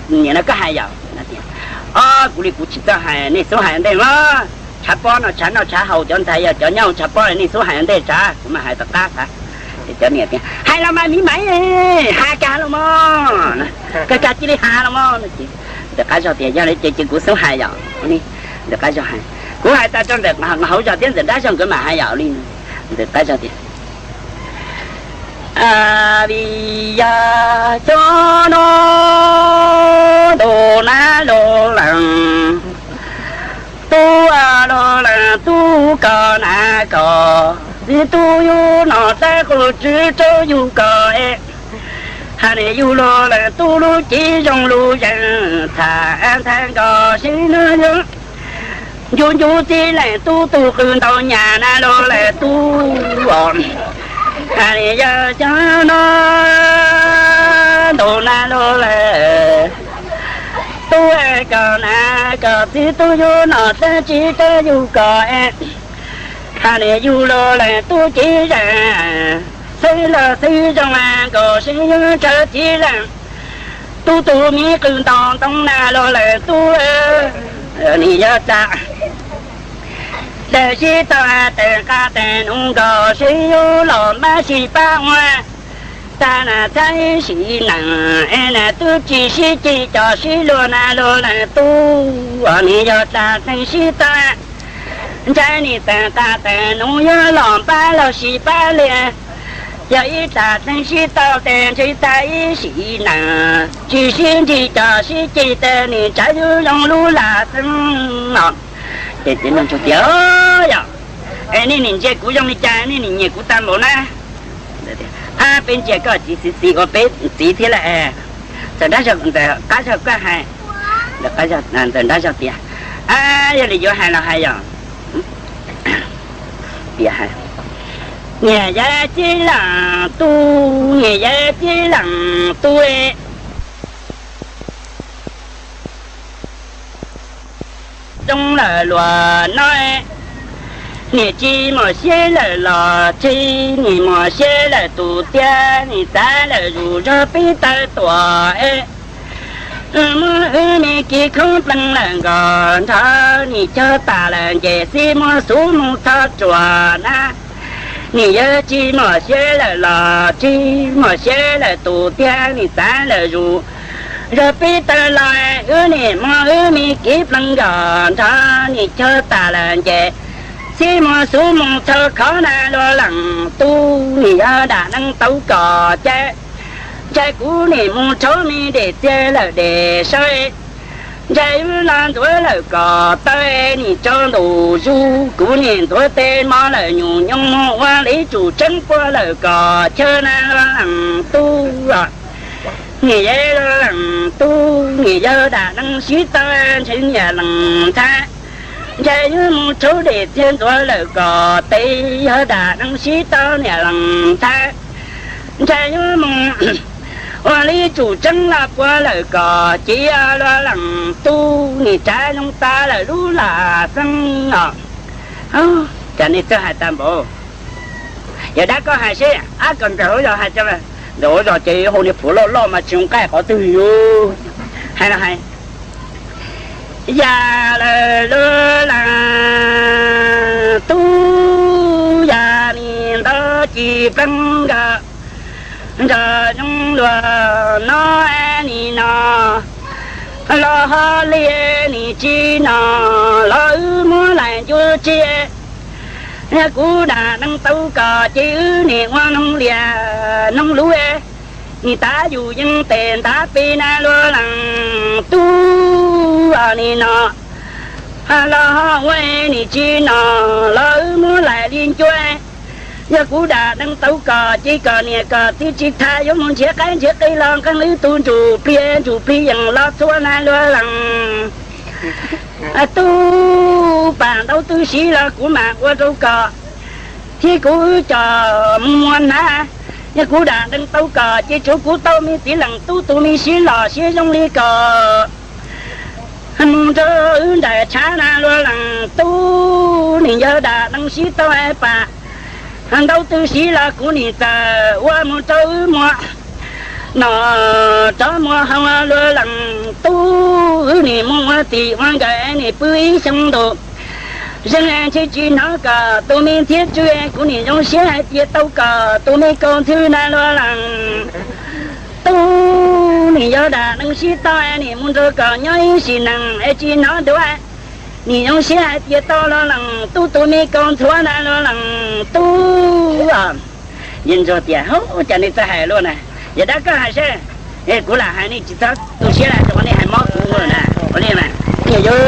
nim no koj hais yom. O, kuv li kuv tsis txawj hais, nej xub hais ua ntej mas. Tshav pob no tshav noj tshav haus cov ntxhais yog cov nyob hauv tshav pob nej xub hais ua ntej tsam kuv mam hais tom qab. Cov niam tias hais los mas miv maiv, has kag los mog, kag kag cia li has los mog. Ntawm qab zog tias yog li ces ces kuv xub hais yom. Ntawm qab zog hais, kuv hais tas rau ntawm hauv zos thiab ntawm nrab zog nkawd mam hais yom li. Ntawm qab zog tias vim yog cov no ntu na lo lees tub lo lees tub ko na ko, txiv tub yug no tab qus tswv rau yug ko es, ha ne yug lo lees tub lub cev zoo lub zeeg tha ntha nko sib no yog ncu ncu txiv leej tub tug qw ntau nyam na lo lees tub os. Ha ne yog cov no ntu na lo lees tub ko na ko, txiv tub yug no tab tsis tab yug ko es, ha ne yug lo lees tub cev zeeg xwb los xwb zoo nkaus sib yug tsawv txiv leej tub tug miv qw ntau ntoo na lo lees tub. Nim yog tas tes sib tog tes qab tes nus nkaus sib yug los mab sib pab ua tag na txhab sib nees na tub tsis sib ci cov sib luag na lo lees tub. Nim yog tas tes sib tog Ntshai nim tawm qab tawm nus yuav los npab los sis pab li, yog ib tsam txeeb sib tau tes ntshe tag ib sim neej, tsis sib nrig cog sib ceg tes nim tsav yuav zoo lub lam xeeb no. Ces txiv nug tias, Yog nej nim ntsia kuv zoo li cas, nej nim nyiam kuv tag npaum na? Ab, peb ntsia koj txiv xis xis ua peb txiv thiab lawm. Ntawm qab zog koj hais, ntawm qab zog tias, Ab, yog li yuav hais los hais yog, tias, Niam yawg Cib Leej Tub, niam yawg Cib Leej Tub, zoo lawm luag no, niam tsis muaj siab lawm los tsis, niam muaj siab lawm tus tiag, niam txav lawm zus zog pib tawg tuam es, muab wb me kis khoob plees lawm nkaus nrho, niam cog tas lawm nces xib muab xub mus txhos tsuas na. Niam yawg tsis muaj siab lawm los tsis muaj siab lawm tus tiag, niam txav lawm zus zog pib tawg los, wb niam muab wb me kis plees nkaus nrho, niam cog tas lawm nces xib muab xub mus txhos khov na luag leej tub, niam yog dam neeb tau kom cai. Ntshai kuv niam mus rhaub me dej txiag lawm dej sawb, ntshai wb los ntxuav lawm kom tawg, niam tso ntuj zus kuv niam ntxuav tes mos lawm nyuj nyoos mus ua li tsum tseeb puag lawm kom chaw na luag leej tub. Niam yawg luag leej tub, niam yog dam neeb sib tau ntshe niam leej ntxhais, ntshai wb mus rhaub dej txiag ntxuav lawm kom tawg, yog dam neeb sib tau niam leej ntxhais, ntshai wb mus ua li tsum tseeb los puag lawm kom civ luag leej tub, niam tsav zoo tas lawm lub lam xeeb os. Cas nej txawj hais tag npaum? Yog dab koj hais seb, ab, kom nrawm hauv zos hais, nrawm hauv zos ces hau niag phuam loj loj mas tsis zoo nqaij qhov twg li. Hais los hais. Yam lawm luag leej tub, yam nim ntau ci plees nkaus, nrog zoo luag no nim no los ho li nim tsis no los wb muab laim ncuav tsi. Yog kuv dam neeb tau kom ces wb nim ua noog liam noog lub, nim tav yus yeej tes ntav pes na luag leej tub, nim no los ho ua nim tsis no los wb muab laim li ncuav. Yog kuv dam neeb tau kom ces kom niam kom txiv tsis tham, yuav mus nrhiav qaib nrhiav qe los nqeeb wb tus ntsuj plig ntsuj plig yeej los txhua na luag leej tub, pam ntaub twb siv los kuv mam ua rau kom thiab kuv wb coj mus muag hnav. Yog kuv dam neeb tau kom ces tsuav kuv tau me txiv leej tub tus me siab los siab zoo li kom mus nrog wb nraim tshav na luag leej tub, nim yog dam neeb sib tau pam ntaub twb siv los kuv nim txawm ua mus rau wb muag no rov muag hau luag leej tub, wb nim mus ua txij ua nkawm nim pw ib xyoo ntus. Zeej ntshe tsis hnov kom tus me ntxhiab tsw, kuv nim zoo siab hais tias tau kom tus me kaus ntxhw na luag leej tub, nim yog dam neeb sib tau nim mus nrog kom nyob ib sim neej es tsis hnov duav. Nim zoo siab hais tias tau luag leej tub tus me kaus ntxhuav na luag leej tub. Yeej ntsuag tias, Hauv, cas nej txawj hais luaj na? Yog dab koj hais seb, kuv lam hais nej tsis txhob tu siab lawm, nej hais mob kuv na. Ua li mas, yog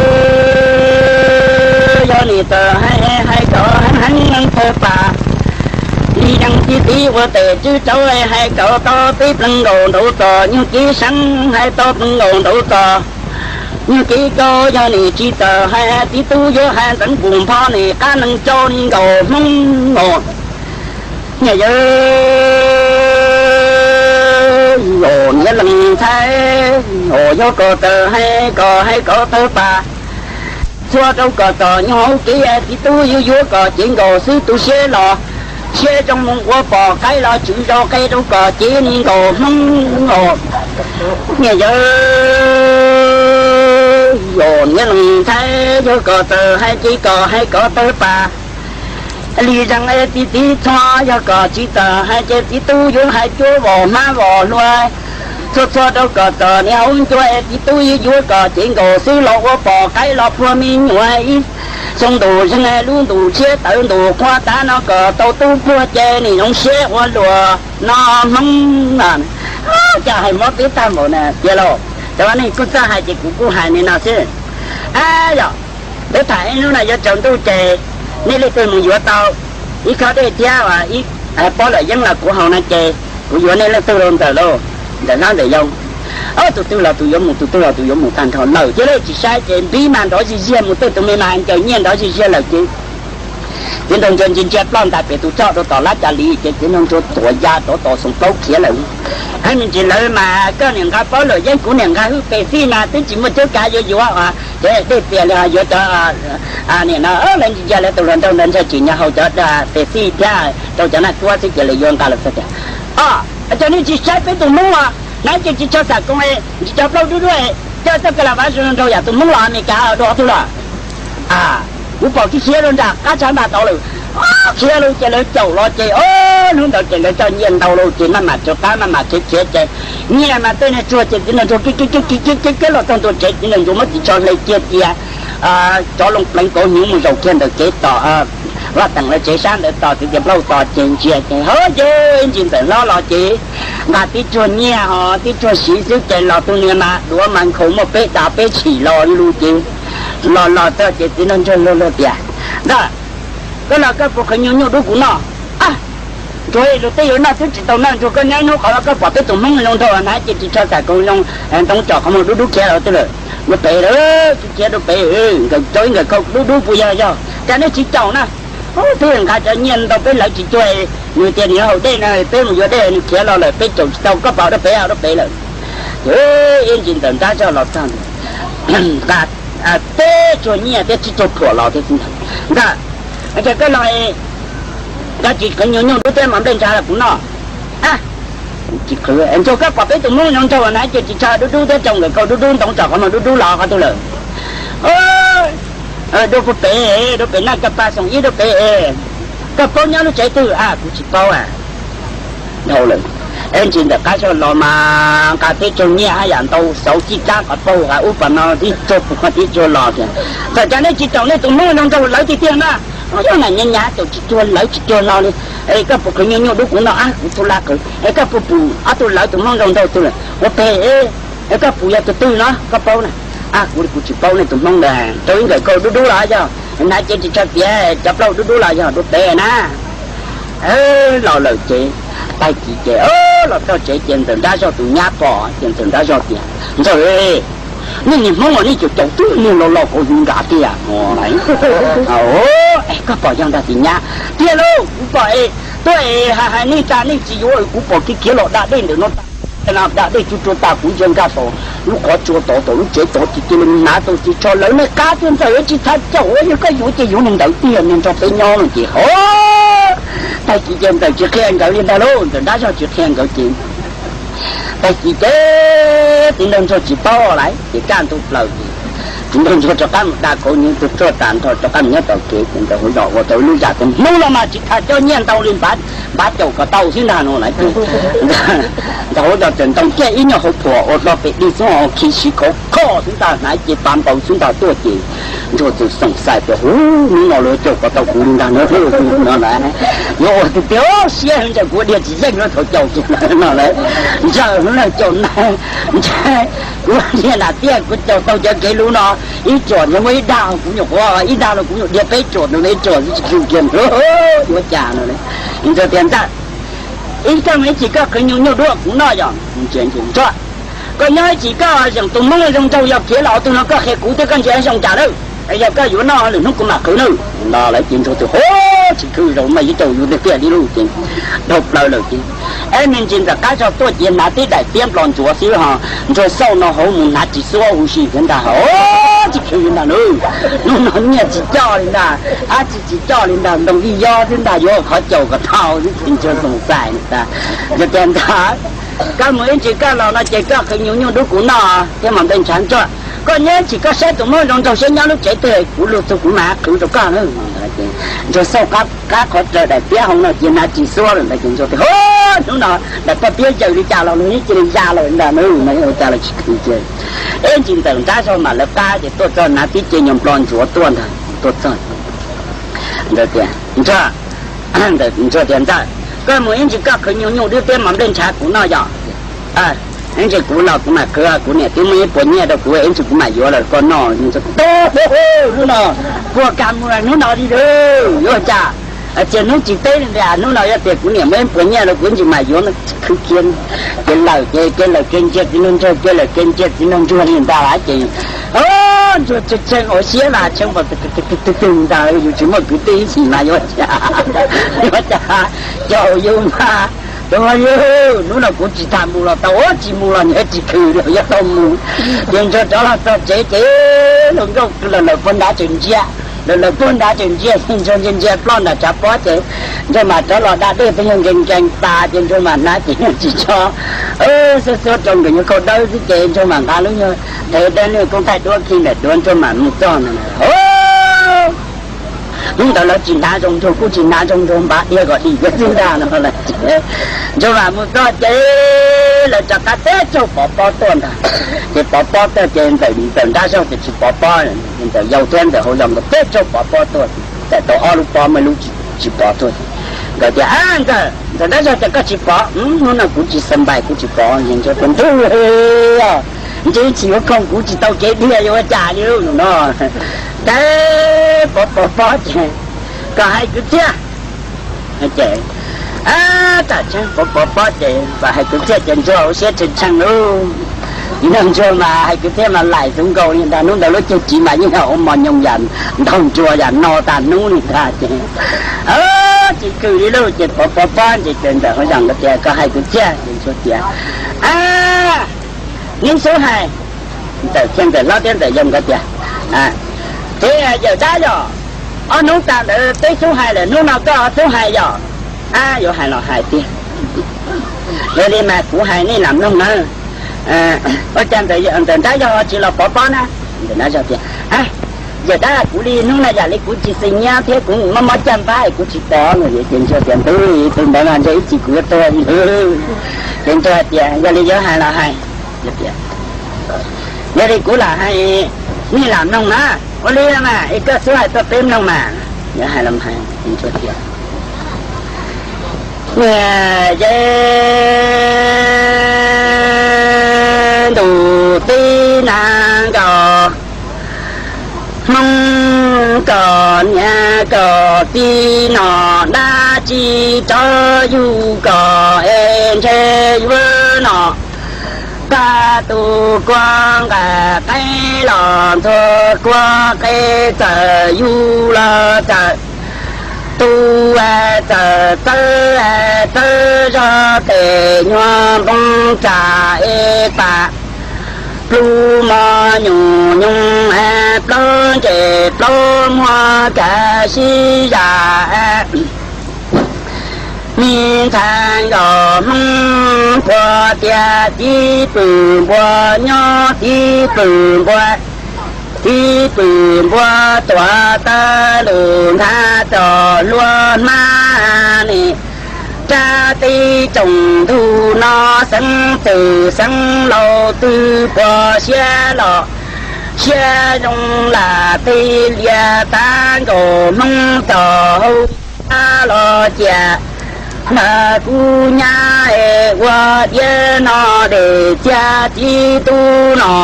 nim txawm hais hais kom heev heev thawj pas, li yeej tib tib ua tes tswb rauv hais kom tau peb plees nkaus nraud txog, nyuag kev seev hais tau plees nkaus nraud txog. Nyuag kev kau yog nim tsis txawm hais txiv tub yuav hais ntxeev pum npho nim qab nees cau li nkaus Hmoob os. Niam yawg, niam leej ntxhais, yog kom txawm hais kom hais kom tawg pas, txhua rau kom txog nyuag hauv kev txiv tub yuav yuav kom cev nkaus xwb tu siab los siab zoo mus ua pom qaib los tswv zau qe rau kom cev li nkaus Hmoob os. Niam yawg, niam leej ntxhais, yog kom txawm hais ces kom hais kom tawg pas. Li zeej es txiv txiv txhua, yog kom tsis txawm hais ces txiv tub yuav hais cuab vos hmab vos hlua. Txhua txhua rau kom txog niag hauv ncua es txiv tub yuav yuav kom cev nkaus xwb los ua pom qaib los puag me nyuam ib Xyoo ntus zeeg lub ntus tshiab tawv ntus qhua tav no kom tau tub puag ces nim zoo siab ua luag no Hmoob no. Cas hais mob peb tag npaum na tiag lauj. Cov neeg kuj txawj hais ces kuv kuj hais li no xwb. Yog peb tham ib hnub no yuav tsaus ntuj ces nej leej twg mus yuav tau ib khob dej thiab ib pob luam yeeb los kuv haus no ces kuv yuav nej leej twg los ntawm lauj, ntawm hlab ntawm yau. Tus twg los tus yuav mus, tus twg los tus yuav mus tag nrho lawm thiab lawv tsis saib ces npib mas nrov zij ziag mus tej tus me mas ncaws nyiaj nrov zij ziag lawm ces txiv nraug ntsuag ntsia ntsia ploj ntais pem tus txoj rau tom lab cas li ces txiv nraug ntsuag tuam ya rov tos xoom plaub khiav lawm. Hais me ntsis lawv mas koj niam nqa pob luam yeeb kuv niam nqa hwj pes xij mas twb tsis muaj cuab kav yuav yuav os. Cov dej tias li yuav cov niam no lawv ntsia lawv tus hluas nraug ntawd ntshe tsis nyob hauv cov pes xij thiab rau cov naj kuab xwb ces lawv yuav nqa los tias, o, cov nej tsis saib peb tus Hmoob os, hnav ces tsis tshua xam koos, tsis tshua plaub dub dub, coj txoj ka la vav zoo nraug yam tus Hmoob los Amelikas dua ob tug los. Kuv pom kiag khiav rau nram qab tshav npaj tod lawm. Khiav lawm ces lawv caum los ces hnub ntawd ces lawv coj nyiaj ntau lawm ces maj mam tsov qab maj mam khiav khiav ces nyiaj mas tej niag tsuag ces txiv nraug ntsuag kiag kiag kiag kiag kiag los txog ntua tsev txiv nraug ntsuag muab txiv tsho hle kiag cia tsov loo pleev kauv hnyuv mus zaum kiag ntawm kev tos vaj teem lawv tsev sab ntawd tos txiv tias plaub tos ces ntsia ces ho ces ib ntsis ntxawm hlob los ces nqa tib tsuag nyiaj ho tib tsuag siv xwb ces los tus niag mas duav mas nkhaus muaj peb dav peb tshim los li lus ces los los txog ces txiv nraug ntsuag luag luag tias, ntag, koj los koj puas qhwv nyuj nyuj dub kuv noj? Ntsuag, luag tej yuav noj twb tsis tau noj, ntsuag koj nyob ib hnub qhov koj pom peb tus Hmoob zoo nraug hnav ces tsis tshua xam koos zoo ntoo tsom qhov muag dub dub khiav los twg lawm. Dua pem lawm, khiav dua pem, nkawd rau ib nkawd khau dub dub puas yog yog cas nej tsis caum na? Twb nqa cov nyiaj ntau peb lawv tsis cuag, nws tias nws haus dej no peb mus yuav dej nws khiav los lawm peb caum tsis tau, koj pom dua pem dua pem lawm. Ib ntsis ntxawm nrab zog los txog ntag, nqa teb tsuag nyiaj thiab tsib tsuag phuam los thiab xwb ntag. Ntag, ces koj los koj tsis qhwv nyuj nyuj dub thiab mov nplej ntshav los kuv noj? Tsis qhwv. Ntsuag, koj pom peb tus Hmoob zoo nraug na ces tsis tshua dub dub thiab rau nkawd khau dub dub ntoo tsom qhov muag dub dub los qhov twg lawm? Dua pem, dua pem naj koj pa xoom ib dua pem. Koj paub nyob lub tsev twg? Kuv tsis paub. Dhau lawm. Ib ntsis ntawm qab zog los mas nqa teb tsuag nyiaj haj yam ntau xauv cij kab qhov paug qhov ub pas no tib tsuag pus qhov tib tsuag los tias, txawm cas nej tsis caum nej tus Hmoob zoo nraug lawv tiag tiag na. Yog na nyav nyav caum tsis cuag lawv tsis cuag los li. Es koj puas qhwv nyuj nyuj dub kuv noj? Kuv txhua lab qhwv. Es koj puas pum ob tug lawv tus Hmoob zoo nraug twg lawm? Ua pem. Es koj pum yog tus twg no koj paub na? Kuv, kuv tsis paub nej tus Hmoob ntawd. Rau ib nkawm khau dub dub los yog, hnav cev tsis tshua tiav cov plaub dub dub los yog dua pem na. Los lawm ces, tag kis ces los txog tsev ces ntxawm nrab zog tus nyab pom ces ntxawm nrab zog tias, ntxawm, nej niag Hmoob os nej caum caum twb niag lo lo kauv hnyuv nrad tiag. Koj pom yog ntag tus nyab? Tiag lauj, kuv pom es tuaj es hais hais nej tas nej tsis yuav, kuv pom kiag khiav los da dej ntawm no tas, da dej tsuj rua tas kuv ntsia nkag saum lub qhov tsua tod, tau lub tsev tod ces cia li hnav tau ces tso lawv nej qab tiag. Ntxawm, tsis txhob caum, yog koj yuav ces yuav li ntawd tiag, niag nrog peb nyob no ces ho tag kis ces ntxawm tsis qhia nkawd li ntag lauj, ntxawm nrab zog tsis qhia nkawd ces tag kis ces txiv nraug ntsuag tsis paub lawm ces kaj ntug plaws ces txiv nraug ntsuag rov qab mus da kauv hnyuv tus ruaj tas nrho rov qab mus nyob tom kev ces ntxawm hauv zos ua tau ib lub zam tias hnub no mas tsis tas coj nyiaj ntau li, npav caum kom tau xwb ntag no lawm ces ntxawm hauv zos txawm ntoo kiag ib nyuag hauv phuam ua do pem dig xwb, khi siv khauv khoj xwb ntag, hnav cev pav npaws xwb ntag tuaj ces ntsuag txawm xoom xais tias, hu, hnub no lawv caum kom tau kuv li ntag no, no lawm yuav ua tiag tiag, siab heev ntshai kuv ua diag tsis yeej lawv thaum caum kuv lawm no lawm. Ntshai lawv caum na, ntshai kuv ua diag nam tiag kuv caum tau cov kev lub no, ib tsuam ntawd muaj ib dag kuv nyuam qhuav, ib dag los kuv nyuam diag, peb tsuam ntawd ib tsuam xwb tsis khwv kiag ntag, yuav cas no. Ntsuag tias, ntag, ib txheej ib chim koj qhwv nyuj nyuj dub kuv noj yog? Ntsuag, koj nyob ib chim koj zeem tus Hmoob zoo nraug yog khiav los tus no koj qhia kuv thiab koj ntsia zoo cas lawm. Yog koj yuav noj lwm hnub kuv mam qhwv nawb no lawm ces ntsuag tias, hu, tsis khwv, zaum no yuav caum yus tiag tiag li lauj ces dhau plaws lawm ces ib me ntsis ntxawm qab zog tuaj ces hnav tib daim tiab nplos ntsuav xwb ho ntsuag xauj no hauv mus hnav tsis xuab huv si thiab ntag ho tsis khwv li ntag lauj. Hnub no nyiaj tsis coj li ntag, dab tsi tsis coj li ntag, ntoo ib yob xwb ntag, yuav qhov caum kom tau xwb ces ntsuag xoom xais ntag. Ntsuag tias, ntag, koj mus ib ntsis koj los no ces koj qhwv nyuj nyuj dub kuv noj thiab mov nplej ntshav ntsuag. Koj nyob ib chim koj saib tus Hmoob zoo nraug saib nyob lub tsev twg kuv luag txug kuv mam qhwv rau koj na. Ntsuag xauj qab qhov raws daim tiab hauv no ces hnav tsis xuab lawm ntag ces ntsuag tias, hu, hnub no daim poj piab zaws li cas los luag yeej cia li ya lawm ntag na, ua cas los tsis khwv ces ib ntsis ntxawm nrab zog mam lawv qab ces tuaj txog hnav tib ce nyuag nplos ntsuav tuaj ntag. tuaj txog. Ntxawm tias, Ntsuag, Ntsuag tias, Ntxawm, koj mus ib ntsis koj qhwv nyuj nyuj dib thiab mov nplej ntshav kuv noj yom. Ib ntsis kuv los kuv mam qhwv, kuv niam twb muab ib puas nyiaj rau kuv, ib ntsis kuv mam yuav los koj noj. Hnub no puas kam mus hnub no li lauj, yuav cas? Txias hnub tsis teb li ntag, hnub no yog tias kuv niam muab ib puas nyiaj rau kuv ib ntsis mam yuav no. Khwv kiag ces lawm ces, ces lawm kev ntsia txiv nraug ntsuag, ces lawm kev ntsia txiv nraug ntsuag li ntag ces, Ntsuag tshee ua siab mas tshee npaum twg twg ntag, yus tsis muaj kwv tij ib sim mas yuav cas, yuav cas, caum yus mas, tus yug, hnub no kuv tsis tham mus los tau, tsis mus los nyias tsis khwv los yuav tau mus. Ces Ntsuag rov los txog tsev ces hluas nkauj lawm lawm puag nrad tseem ntsia, lawm lawm puag nrad tseem ntsia, Ntsuag ntsia ntsia ploj nram tshav pob ces Ntsuag mam rov los da dej peb nyuag nkees nkees tas ces Ntsuag mam hnav ces nyuag tsis tso, xuab xuab rau nkawd nyuag khau dawb xwb ces Ntsuag mam nqa lub nyuag thev dawb nyuag koob thaij duab khi ntawm duav Ntsuag mam mus txog ntawd. Hnub ntawd lawv tsis hnav zoo, Ntsuag kuj tsis hnav zoo, Ntsuag npaj dhia kom dim kiag xwb ntag no. Ntsuag mam mus txog ces lawv rov qab teb tsaug pov pob tuaj ntag. Ces pov pob tuaj ces Ntxawm, Ntxawm Nrab Zog ces tsis pov pob, Ntxawm Yau thiab Ntxawm Hauv Zos nkawd teb tsaug pov pob tuaj, txawm tau ob lub pob muaj lub tsis pov tuaj. Nkawd tias, Ntxawm, Ntxawm Nrab Zog ces koj tsis pov? Hnub no kuv tsis xas npais kuv tsis pov. Ntsuag tias, Ntsuag, ntsib tsis yuav khoom kuv tsis tau kev dhia yuav ua cas li no. Teb pov pov pob ces kom hais kwv txhiaj. Ces tam tseeb pov pov pob ces kom hais kwv txhiaj ces Ntsuag ua siab tshee tshee lauj. Ntsuag mas hais kwv txhiaj mas laim xwb nkaus li ntag, hnub ntawd lub caij tsis mas yeej yog ua mos nyoos yam ntaug nruas yam no tas hnub li ntag ces tsis khwv li lauj. Ces pov pov pob ces Ntxawm Hauv Zos nkawd tias kom hais kwv txhiaj ces Ntsuag tias, Neb xub hais. Ntxawm Txhiaj, Ntxawm Hlob thiab Ntxawm Yau nkawd tias, Ces Yawm Dab Zog, ob hnub tas ntawd peb xub hais lawm, hnub no koj xub hais yom? Ab, yuav hais los hais tiag. Yog li mas kuv hais nej lam mloog na. Ua cas Ntxawm Nrab Zog tsis los pov pob na? Ntxawm Nrab Zog tias, Yawm Dab, kuv li hnub no yam li kuv tsis xis nyiab thiab kuv mob mob caj npab kuv tsis pov no. Ces Ntsuag tias, Ntuj, tus ntawd mas ntshe ib chim kuv yuav tuag li. Ces Ntsuag tias, Yog li yuav hais los hais. Yog li kuv lam hais, nej lam mloog na. Ua li mas es koj xub hais tuaj peb mloog mas. Yuav hais los hais. Ces Ntsuag tias, Niam yeb, ntuj teb nab nkaus, Hmoob kom niam kom txiv no, dab tsi rov yug kom es ntshe yuav no. Pab tus kua nqaim qeb los ntxuag kua qe, txawm yug los txawm tu, txawm txawb txawb zog tes nyuag npoo tsa es pas, plhu mos nyuj nyoog plaub ntseg plaub muag kav sib zam. Me ntxhais nkaus Hmoob puag tias tib pwm npua nyob tib pwm npua, tib pwm npua tuav tawv lus nthav txom luag hmab ne. Rab teb tsoom ntug no xeeb txwm xeeb laus twg puas siab los siab zoo lam tij lias tav nkaus Hmoob txom hau los ciam ntawd kuv nyab es ua tiav no dej txiag txiv tub no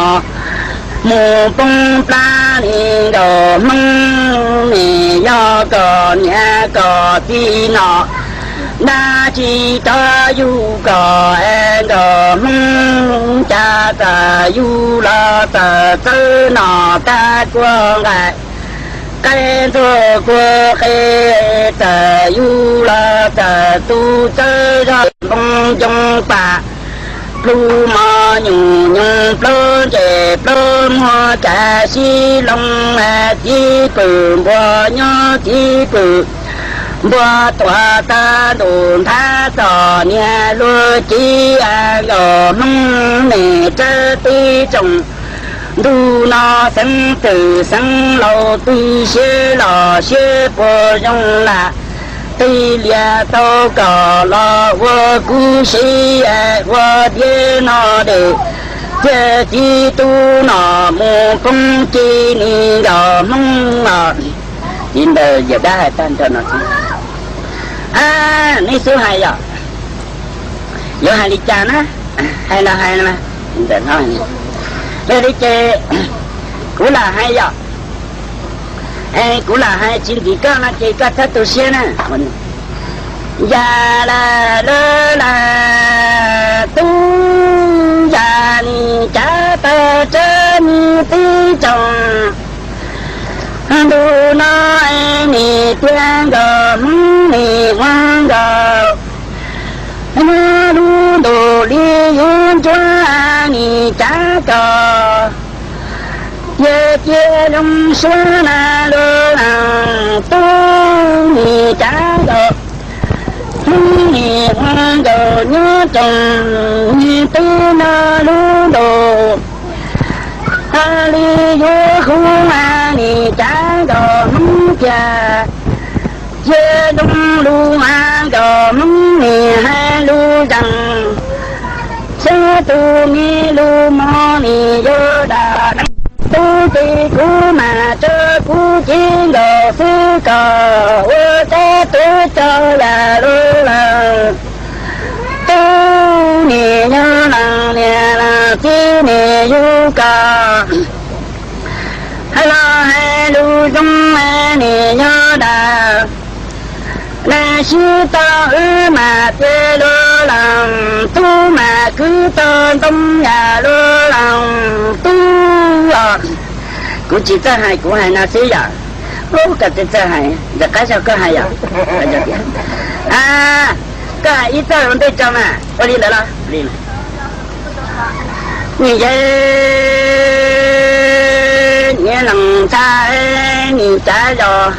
mus poob plab li nkaus Hmoob ne. Yog kom niam kom txiv no, dab tsi rov yug kom es nkaus Hmoob, cas txawm yug los txawm txawb no tag kua nqaim, qaib ntxuag kua qe, txawm yug los txawm tu txawb zog npoo ncoo pas, plhu mos nyuj nyoog plaub ntseg plaub muag kav sib loo, tib pwm npua nyob tib pwm npua tuav tawv ntuj nthav txom niag luag civ nkaus Hmoob ne. Rab teb tsoom ntug no xeeb txwm xeeb laus twg siab los siab puas zoo lam tij lias tau kom los ua kub sib ua tiav no dej txiag txiv tub no mus poob ci ni nkaus Hmoob os. Txiv ntawd yawm dab hais tag nrho no xwb. Nej xub hais yom, yuav hais li cas na? Hais los hais, yog li ces kuv lam hais yom. Kuv lam hais tsis ntxim koj no ces koj txhob tu siab na. Yam la lawv la tub yam nis cav tawg tsab nis tib tsoom. Ntu no nis tiag nkaus Hmoob nis ua nkaus, nyob lub ntuj li yuav ntsuab nis cav kos, yawg cia zoo suab na lub tub nis cav kos. Hmoob nis ua nkaus nyob tsoom nis twb no lub ntuj, ha li yuav hu nis cav kos Hmoob tiag. Cia zoo lus ha nkaus Hmoob nis hais lus zees, xyov tus me lus mos nis yuav dam tub ces kuv mam tso kuv cev nkaus xwb kos ua sab tuav cov yam lus lawm. Tub nis nyob lees niam lees txiv nis yug kos, hais los hais lus zoo nis nyob dam. Leej sib tau wb mam cia lub lees, tub mam kwv tau ntoo yam lub lees tub os. Kuv tsis txawj hais, kuv hais no xwb yom. Koj tsis txawj hais, ntawm qab zog koj hais yom. Koj hais ib txoj ua ntej tso mas ua li ntawd los. Nim yeej niam lees ntxhais nim cav zos,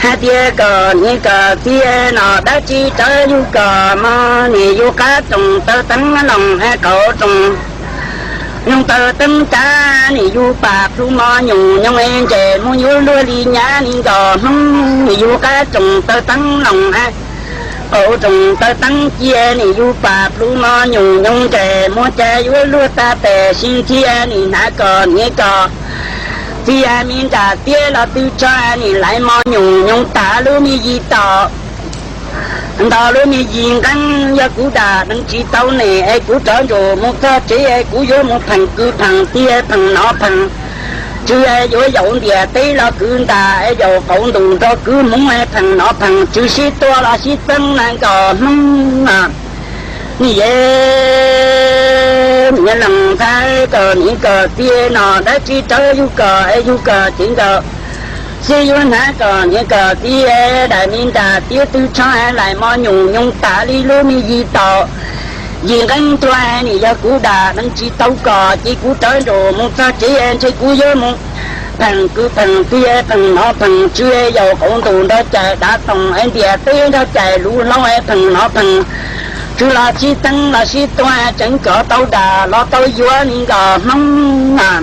hais tias kom niam kom txiv no dab tsi rawv yug kom mog, nim yug qab tsoom taw teeb loos es qauv tsoom nyoog taw teeb cav, nim yug pam plhu mos nyuam nyoog es ntses muab yuav luag li nyab li nkos Hmoob, nim yug qab tsoom taw teeb loos es qauv tsoom taw teeb cia, nim yug pam plhu mos nyuam nyoog ntses muab cais yuav luag tag tes sib nthia, nim hnav kom niam kom txiv me nram tiab los twb tshaj, nim hlais mos nyuam nyoog tav lub me yis tom nto lub me yis nqeeb, yog kuv dam deev tsis tau nim es kuv rov ntsum mus txog tsev es kuv yuav mus pheem kwv pheem tij pheem nom pheem tswv es yuav yaum ntiaj teb los kwv ntas es yaum qauv ntuj nrog kwv hmoov es pheem nom pheem tswv sib tua los sib txeeb na nkos Hmoob. Nim yeej niam lees ntxhais kom niam kom txiv no dab tsi rawv yug kom es yug kom ceev nkaus xwb, yuav hnav kom niam kom txiv daim me nram tiab twb tshaj, hlais mos nyuam nyoog tas li lub me yis taum yis nqeeb tuaj, nim yog kuv dam deev tsis tau kom ces kuv rov ntsum mus txog tsev ntshe kuv yuav mus pheem kwv pheem tij pheem nom pheem tswv yaum qauv ntuj nrog cais dav toom es ntiaj teb nrog cais luv hlau es pheem nom pheem tswv los sib txeeb los sib tua tseev kom tau dam los tau yuav li nkos Hmoob.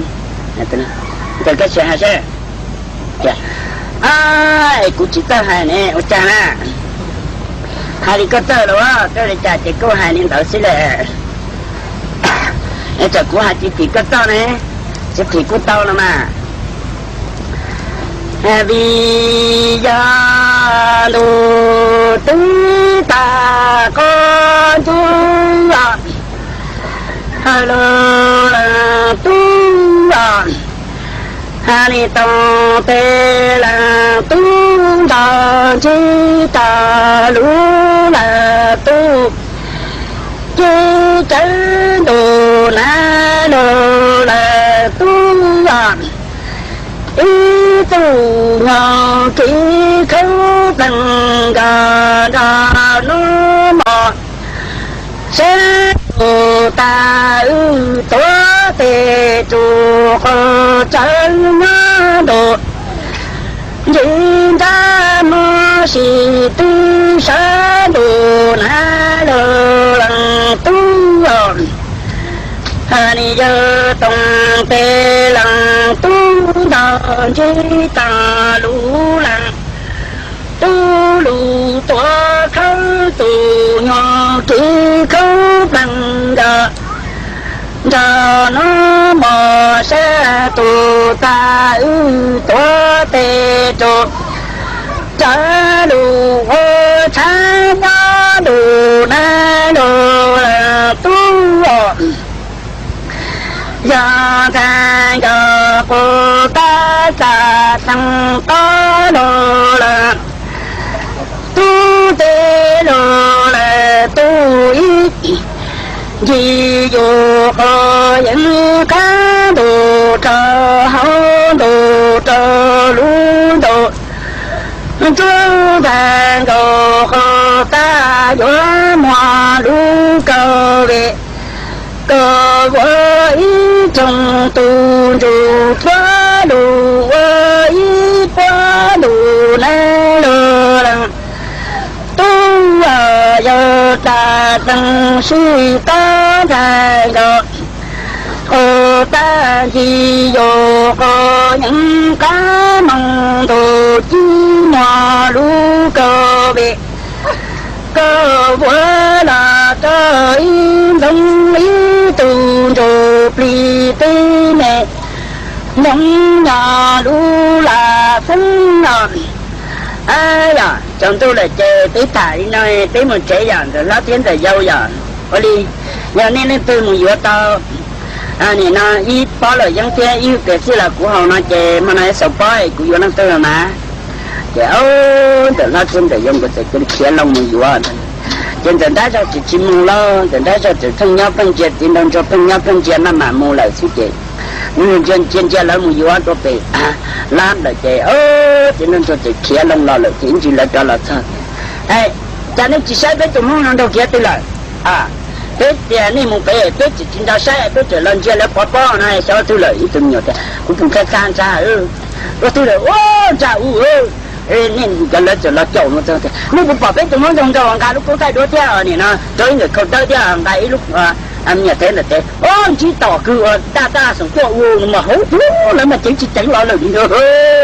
Koj sim hais seb, kuv tsis txawj hais ne ua cas na? Hais li koj txawj los, koj li cas ces koj hais li ntawd xwb lawm. Es tsam kuv hais tsis phim koj txoj ne, tsis phim kuj tau los mas. Vim yog ntuj twb tas qhov ntuj los, ha lub leej tub los, ha nim toom tes leej tub nrog ntsib tag lub leej tub, ces tsawv ntuj na lub leej tub los, ib tug nyob kev khawb plees nkos nrog hnub mos sab ntuj tas, wb tuav tes tsuj qhov tsawv nyob ntuj ntsib nrab mos sis twb sab ntuj na lub leej tub. Nim yog toom tes leej tub nrog ntsib tag lub leej tub, lub tuav khawb tus nyob kev khawb plees nkos nrog hnub mos sab Tus tag wb tuav tes rau, tsawv lus ua tshav nyob ntu na lus tub os. Yog ntxhais nkawd qus tab txag xeev tob lus lawm, tub teb lus lawm tub ib, ncig yus qhov yeeb qab ntus rau hauv ntus rau lub ntus. Ntsuj ntxhais nkaus qhov tag yuav muaj lub kaum peb, kaum pua ib tsoom tus ntsuj puab lus ua ib puab ntus na lus lawm. Tub yawg tag xeev sib tab ntxhais nkaus qhov tag ncig yus qhov yeeb qab moos ntus cib muaj lub kaum peb, kaum pua los rau ib ntxoov ib tug ntsuj plig teb me ntxoov nyob lub lam xeeb no. Yog tsaus ntuj lawm ces peb tham li no, peb mus tsev yom, ntxawm hlob thiab ntxawm yau yom. Ua li, yog nej leej twg mus yuav tau nim no ib pob luam yeeb thiab ib hwj piam xwb los kuv haus no ces hmo no xaus pob kuv yuav leej twg los mas. Ces ntxawm hlob thiab ntxawm yau nkawd txawm cia li khiav loo mus yuav. Ces ntxawm nrab zog tsis tsis mus lauj, ntxawm nrab zog txawm pheej nyob pheej ntsia, txiv nraug ntsuag pheej nyob pheej ntsia maj mam mus lawm xwb ces ntsia ntsia lawv mus yuav rau pem lab lawm ces txiv nraug ntsuag txawm khiav loo los lawm ces ib ntsis lawv rov los txog. Cas nej tsis saib peb tus hmoob zoo nraug kiag twg lawm? Peb tias nej mus pem peb tsis tsis nrog saib, peb tseem los ntsia lawv pov pob no xyov twg lawm. Ib tug me nyuam tias kuv pus kab kab ntsa, ua twg lawm ua ntsa u. Nej cov lawv txawm los caum no tias nej puas pom peb tus hmoob zoo nraug nqa lub koob thaij duab thiab nim no rau ib nkawm khau dawb thiab nqa ib lub me nyuam thev ntawm tes, o ntsib tom kws ua daj daj xoom tuaj ua no mas hauv ub lawv mas ceev tsis ceev los lawm li ntag.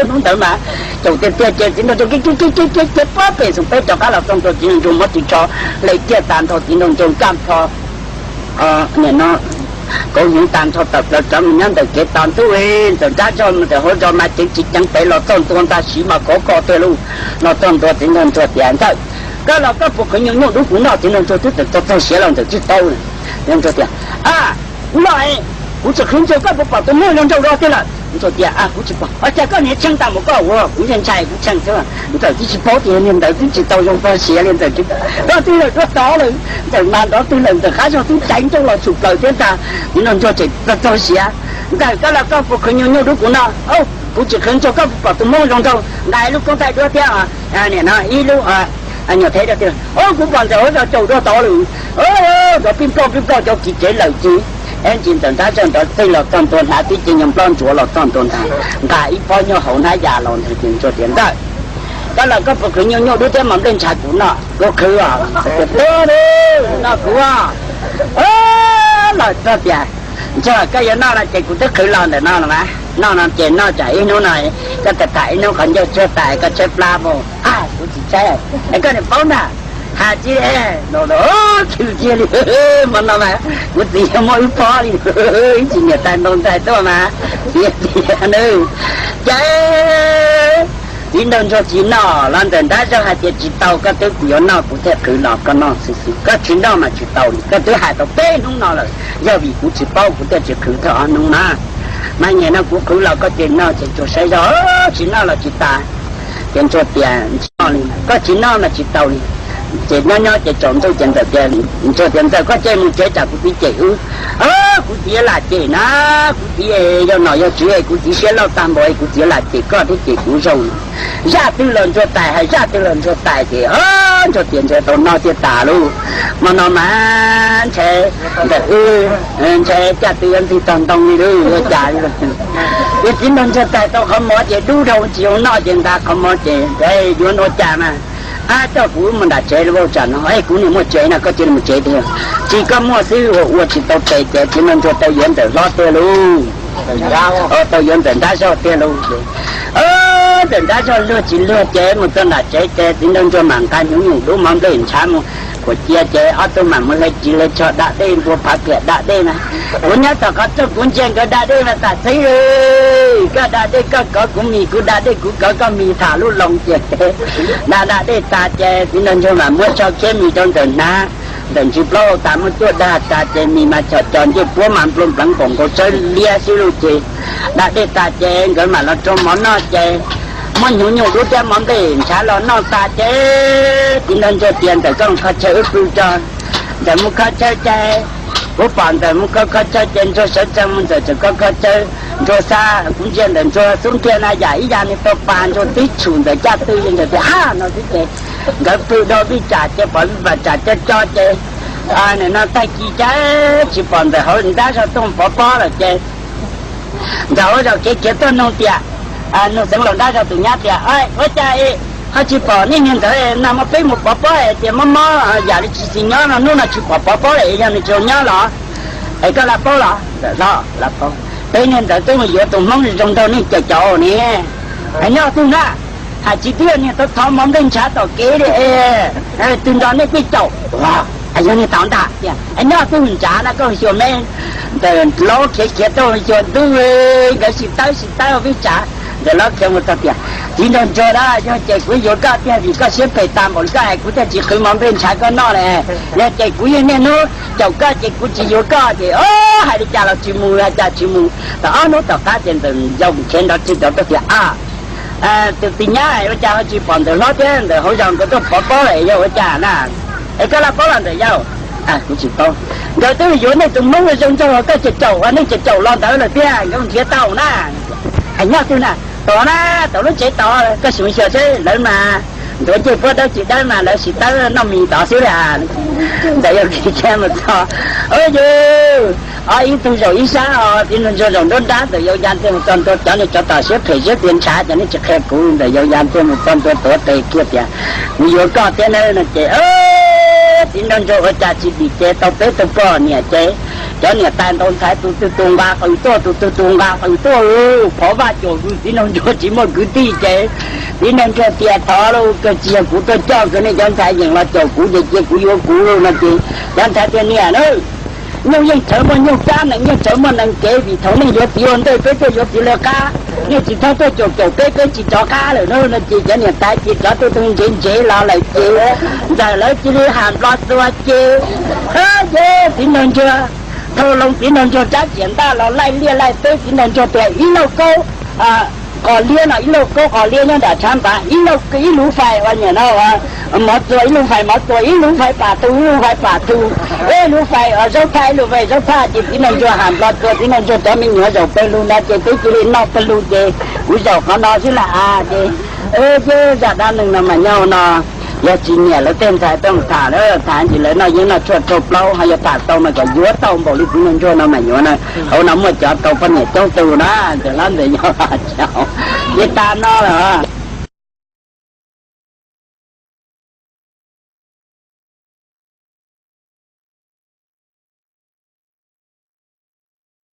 Hnub ntawd mas caum tiag tiag ces txiv nraug ntsuag kiag kiag kiag kiag pob pem xoom peb rov qab los txog ntua txiv nraug ntsuag muab ris tsho hle kiag tag nrho txiv nraug ntsuag nkag plho nim no kauv hnyuv tag nrho tawm plaws rov mus nyob ntawm kev tos ntuj. Ntxawm nrab zog mus ntawm hauv zos mas ceev tsis ceev pem los txog ntua ntag siv mas khov kho tiag lauj. Los txog ntua txiv nraug ntsuag tias ntxawm, koj los koj puas qhwv nyuag nyuj dub kuv noj? Txiv nraug ntsuag twb txawm txog txog siav los ntxawm tsis tau. Txiv nraug ntsuag tias, a, kuv los, kuv tsis qhwv ntsuag, koj puas pom tus hmoob zoo nraug dog tiag lawm? Ntsuag tias, a kuv tsis pom. Ua cas koj niag tsheej tas mus koj ua, kuv yeej ntshai kuv tsheej xwb. Ntxawm twb tsis paub tias niag ntawd twb tsis tau zoo txog siav li ntxawm. Nrov twg lawm nrov tod lawm, ntxawm mas nrov twg lawm ntxawm qab zog twb caiv nrauj los tshum plaws thiab ntag. Txiv nraug ntsuag tseem txog txog siav, ntxawm koj los koj puas qhwv nyuag nyuj dub kuv noj? Kuv tsis qhwv ntsuag, koj puas pom tus hmoob zoo nraug nqa ib lub koob thaij duab thiab nim no ib lub nyuam thev dog tiag? O kuv pom ntxawm hauv zos caum dua tod lawm. Nrov pij nploj pij nploj cov kiv tsev lawm ces ib ntsis ntxawm nrab zog nrov txeeg los txog ntua hnav tib ce nyuag nplob ntsuav los txog ntua ntag, nqa ib pob nyob hauv hnab yas los ntag. Ces ntsuag tias ntxawm, koj los koj puas qhwv nyuag nyuj dub thiab mas nplej ntshav kuv noj? Kuv qhwv os. Tias tuag li, noj kuv os. Los txog tias, ntsuag koj yuav noj no ces kuv twb qhwv los ntawm no los mas, noj no ces noj tsam ib hnub no koj tham tham ib hnub qhov ncauj tsuag tas koj tshaib plab mus. Kuv tsis tshaib, es koj niam paub ntag. Has tsis, no khwv kiag li. Hmo no mas kuv txiv yog muaj wb pob li, ib tsis niam tais ntaus ntais tuaj mas tiag tiag na. Ces txiv nraug ntsuag tsis noj los ntxawm nrab zog hais tias tsis tau, koj twb kuv yuav noj kuv thiaj qhwv los koj noj xwb xwb, koj tsis noj mas tsis tau li, koj twb hais tau peb hnub no lawm, yog vim kuv tsis paub kuv thiaj tsis qhwv txog ob hnub na. Mas nyem no kuv qhwv los koj ces noj ces ntsuag saib zog tsis noj los tsis tas. Ces ntsuag tias tsis noj li, koj tsis noj mas tsis tau li. Ces nyob nyob ces tsaus ntuj ces ntxawm tias, ntsuag tias ntxawm koj cia li mus tsev tsam kuv txiv cem wb. Kuv txiv lam cem na, kuv txiv yog nom yog tswv es kuv txiv siab loj tag npaum es kuv txiv lam cem koj thiab cem kuv zoo. Zaj twg los ntsuag tais, hais zaj twg los ntsuag tais ces ntsuag tias ntsuag tau noj thiaj tas lauj. Hmo no mas ntshe ntawm wb ntshe caj twg yuav ntxig tog ntoo li lauj, ua cas li. Ces txiv nraug ntsuag tais tau qhov mov ces dub dhau tsis zoo noj ces nqa qhov mov ces yuav ua cas mas, ab coj kuv mus nram tsev los tsam no es kuv niam muaj tsev no koj cia li mus tsev tiag. Tsis koj muaj xwb ua ua tsis tau tes ces txiv nraug ntsuag tau yuav ntxawm hlob tiag lauj. Tau yuav ntxawm nrab zog tiag lauj. Ntxawm nrab zog luag tsis luag ces mus txog nram tsev ces txiv nraug ntsuag mam nqa hnyuv nyuj dub mov nplej ntshav mus Kuam cia ces ob tug mam mus hle ris hle tsho da dej npua phav thiam da dej na. Kuv nyob tom qhov rooj kuv ntsia nkawd da dej mas tam txheeb li. Koj da dej koj kov kuv mis, kuv da dej kuv kov koj mis, tham lub loo ces da da dej tas ces txiv nraug ntsuag mam muab tsho khiab mis rau ntawm hnav. Ntawm ntsis plaub hau tas muab cuaj dag tas ces mis mas chom cos ncej puab mas nplua npleev npaum nkaus sawb liab xwb lauj. Ces da dej tas ces nkawd mam los rau mov noj ces muab hnyuv nyuj dub thiab mov nplej ntshav los noj tas ces txiv nraug ntsuag tias ntawm koj mus kho chaw wb pw tso. Ntawm mus kho chaw ces kuv pom ntawm mus kho kho chaw ces ntsuag sawv tsees mus ntawm tseem kho kho chaw. Ntsuag xa, kuv ntsia ntawm ntsuag xub ntiag na yam ib yam niag tau pas ntsuag tib tshum ntawm caj tw ntawm tias ha no xwb ces nkawd pw dua vij tsam ces pom vij tsam co co ces nim no tag kis ces tsis pom ntawm hauv nrab zog tuaj pov pob lawm ces ntawm hauv zaum kev khiav tuaj nug tias, nug xeev laus nrab zog tus nyab tias ua cas ho tsis pom nej niag ntawd no mas peb mus pov pob tias mob mob yam li tsis tsis nyob no hnub no tsis pom pov pob lawm yog nws tsis nyob los? Es koj laj paub los? Ntawm hlob, peb niag ntawd twb mus yuav tus hmoob zoo nraug nej caum caum ne. Nyob twg na? Hais tsis tiag niag thov thov mov nplej ntshav tom kev li, twg nrog nej peb caum? Yog niag tod ntag tias nyob twg ntshav na koj xyuas me. Ntawm hlob khiav khiav tuaj xyuas ntuj, nkawd sib tawb sib tawb vij tsam. Ntawm hlob khiav mus txog tias txiv nraug ntsuag na, yog ces kuv yuav koj tiag vim koj siab phem tas npaum li koj hais kuv thiaj tsis qhwv mov nplej ntshav koj noj li. Yog ces kuv yeej niaj hnub caum koj ces kuv tsis yuav koj ces hais li cas los tsis mus, hais cas tsis mus. Tau ob hnub tom qab ces ntawm yau khiav nrov txij rau tuaj tias a, tus tij nyab ua cas ho tsis pom ntawm hlob thiab ntawm hauv zos nkawd tuaj pov pob lawm yog ua cas na? Es koj laj paub los ntawm yau? Kuv tsis paub. Nkawd twb yuav nej tus hmoob zoo nraug koj caum caum, nej caum caum los ntawd lawm tiag nkawd nrhiav tau na. Nyob twg na? Tod na, tod lub tsev tod koj sim xyuas seb lawv mas nthuav ncej puab dawb tsis dawb mas lawv sib tawb noj mis tod xwb li. Ntawm yau khiav mus txog, yus ob ib tug zaum ib sab os, txiv nraug ntsuag zaum nruab nrab ntawm yau ya ntxiag mus txog ntua cov niag tsov tom siab phem siab tias ntshav ces nej tsis qhia kuv. Ntawm yau ya ntxiag mus txog ntua tuav tes kiag tias kuv yuav koj thiab na no ces txiv nraug ntsuag ua cas tsis dim ces tau peb tug poj niam ces cov niam tais ntaus ntxhais tus twg tus nqa qws tuaj, tus twg tus nqa qws tuaj, phov vaj cuam vwm txiv nraug ntsuag tsis muaj kwv tij ces txiv nraug ntsuag tias thov lauj, kawg tsis yog kuv tuaj coj, kawg nej cov ntxhais yeem los caum kuv ces cia kuv yuav kuv lauj no ces cov ntxhais tias niam na, nyuj yeej rhawv muaj nyuj kab, nees yeej rhawv muaj nees kev, vim thaum nej yuav txiv ua ntej peb tuaj yuav txiv lawv qab, nej tsis txhob tuaj caum caum peb, peb tsis rov qab lawm na no ces cov niam tais ces cov twg twg ntsev ntsev los lawm ces ntxawm lawv cia li ham nplo txua ces ces txiv nraug ntsuag, thau loo txiv nraug ntsuag rab riam ntaj los laij liaj laij teb, txiv nraug ntsuag tias ib lauj kaub qos liab no, ib lauj kaub qos liab nyob nram tshav npav, ib lauj ib lub fais ua niam no mov txua, ib lub fais mov txua, ib lub fais pam thu, ib lub fais pam thu, ib lub fais zaub thaj, ib lub fais zaub thaj ces txiv nraug ntsuag ham nplo txua, txiv nraug ntsuag cov me nyuam zaum pawg lug no ces twb cia li noj pawg lug ces kuv zaum qhov no xwb lam av ces ces zaj dab neeg no mas nyob no. Yog tsis niam lawv tej ntxhais tuaj tham na, tham ntsis lawv noj yeeb noj tshuaj rau plaub ho yog tham tau mas kom yuav tau npaum li txiv nraug ntsuag no mas yuav na. Hauv no muaj cov tau poj niam coob tus na, ntxawm hlob ntxawm yau los caum. Ces tas no lawm.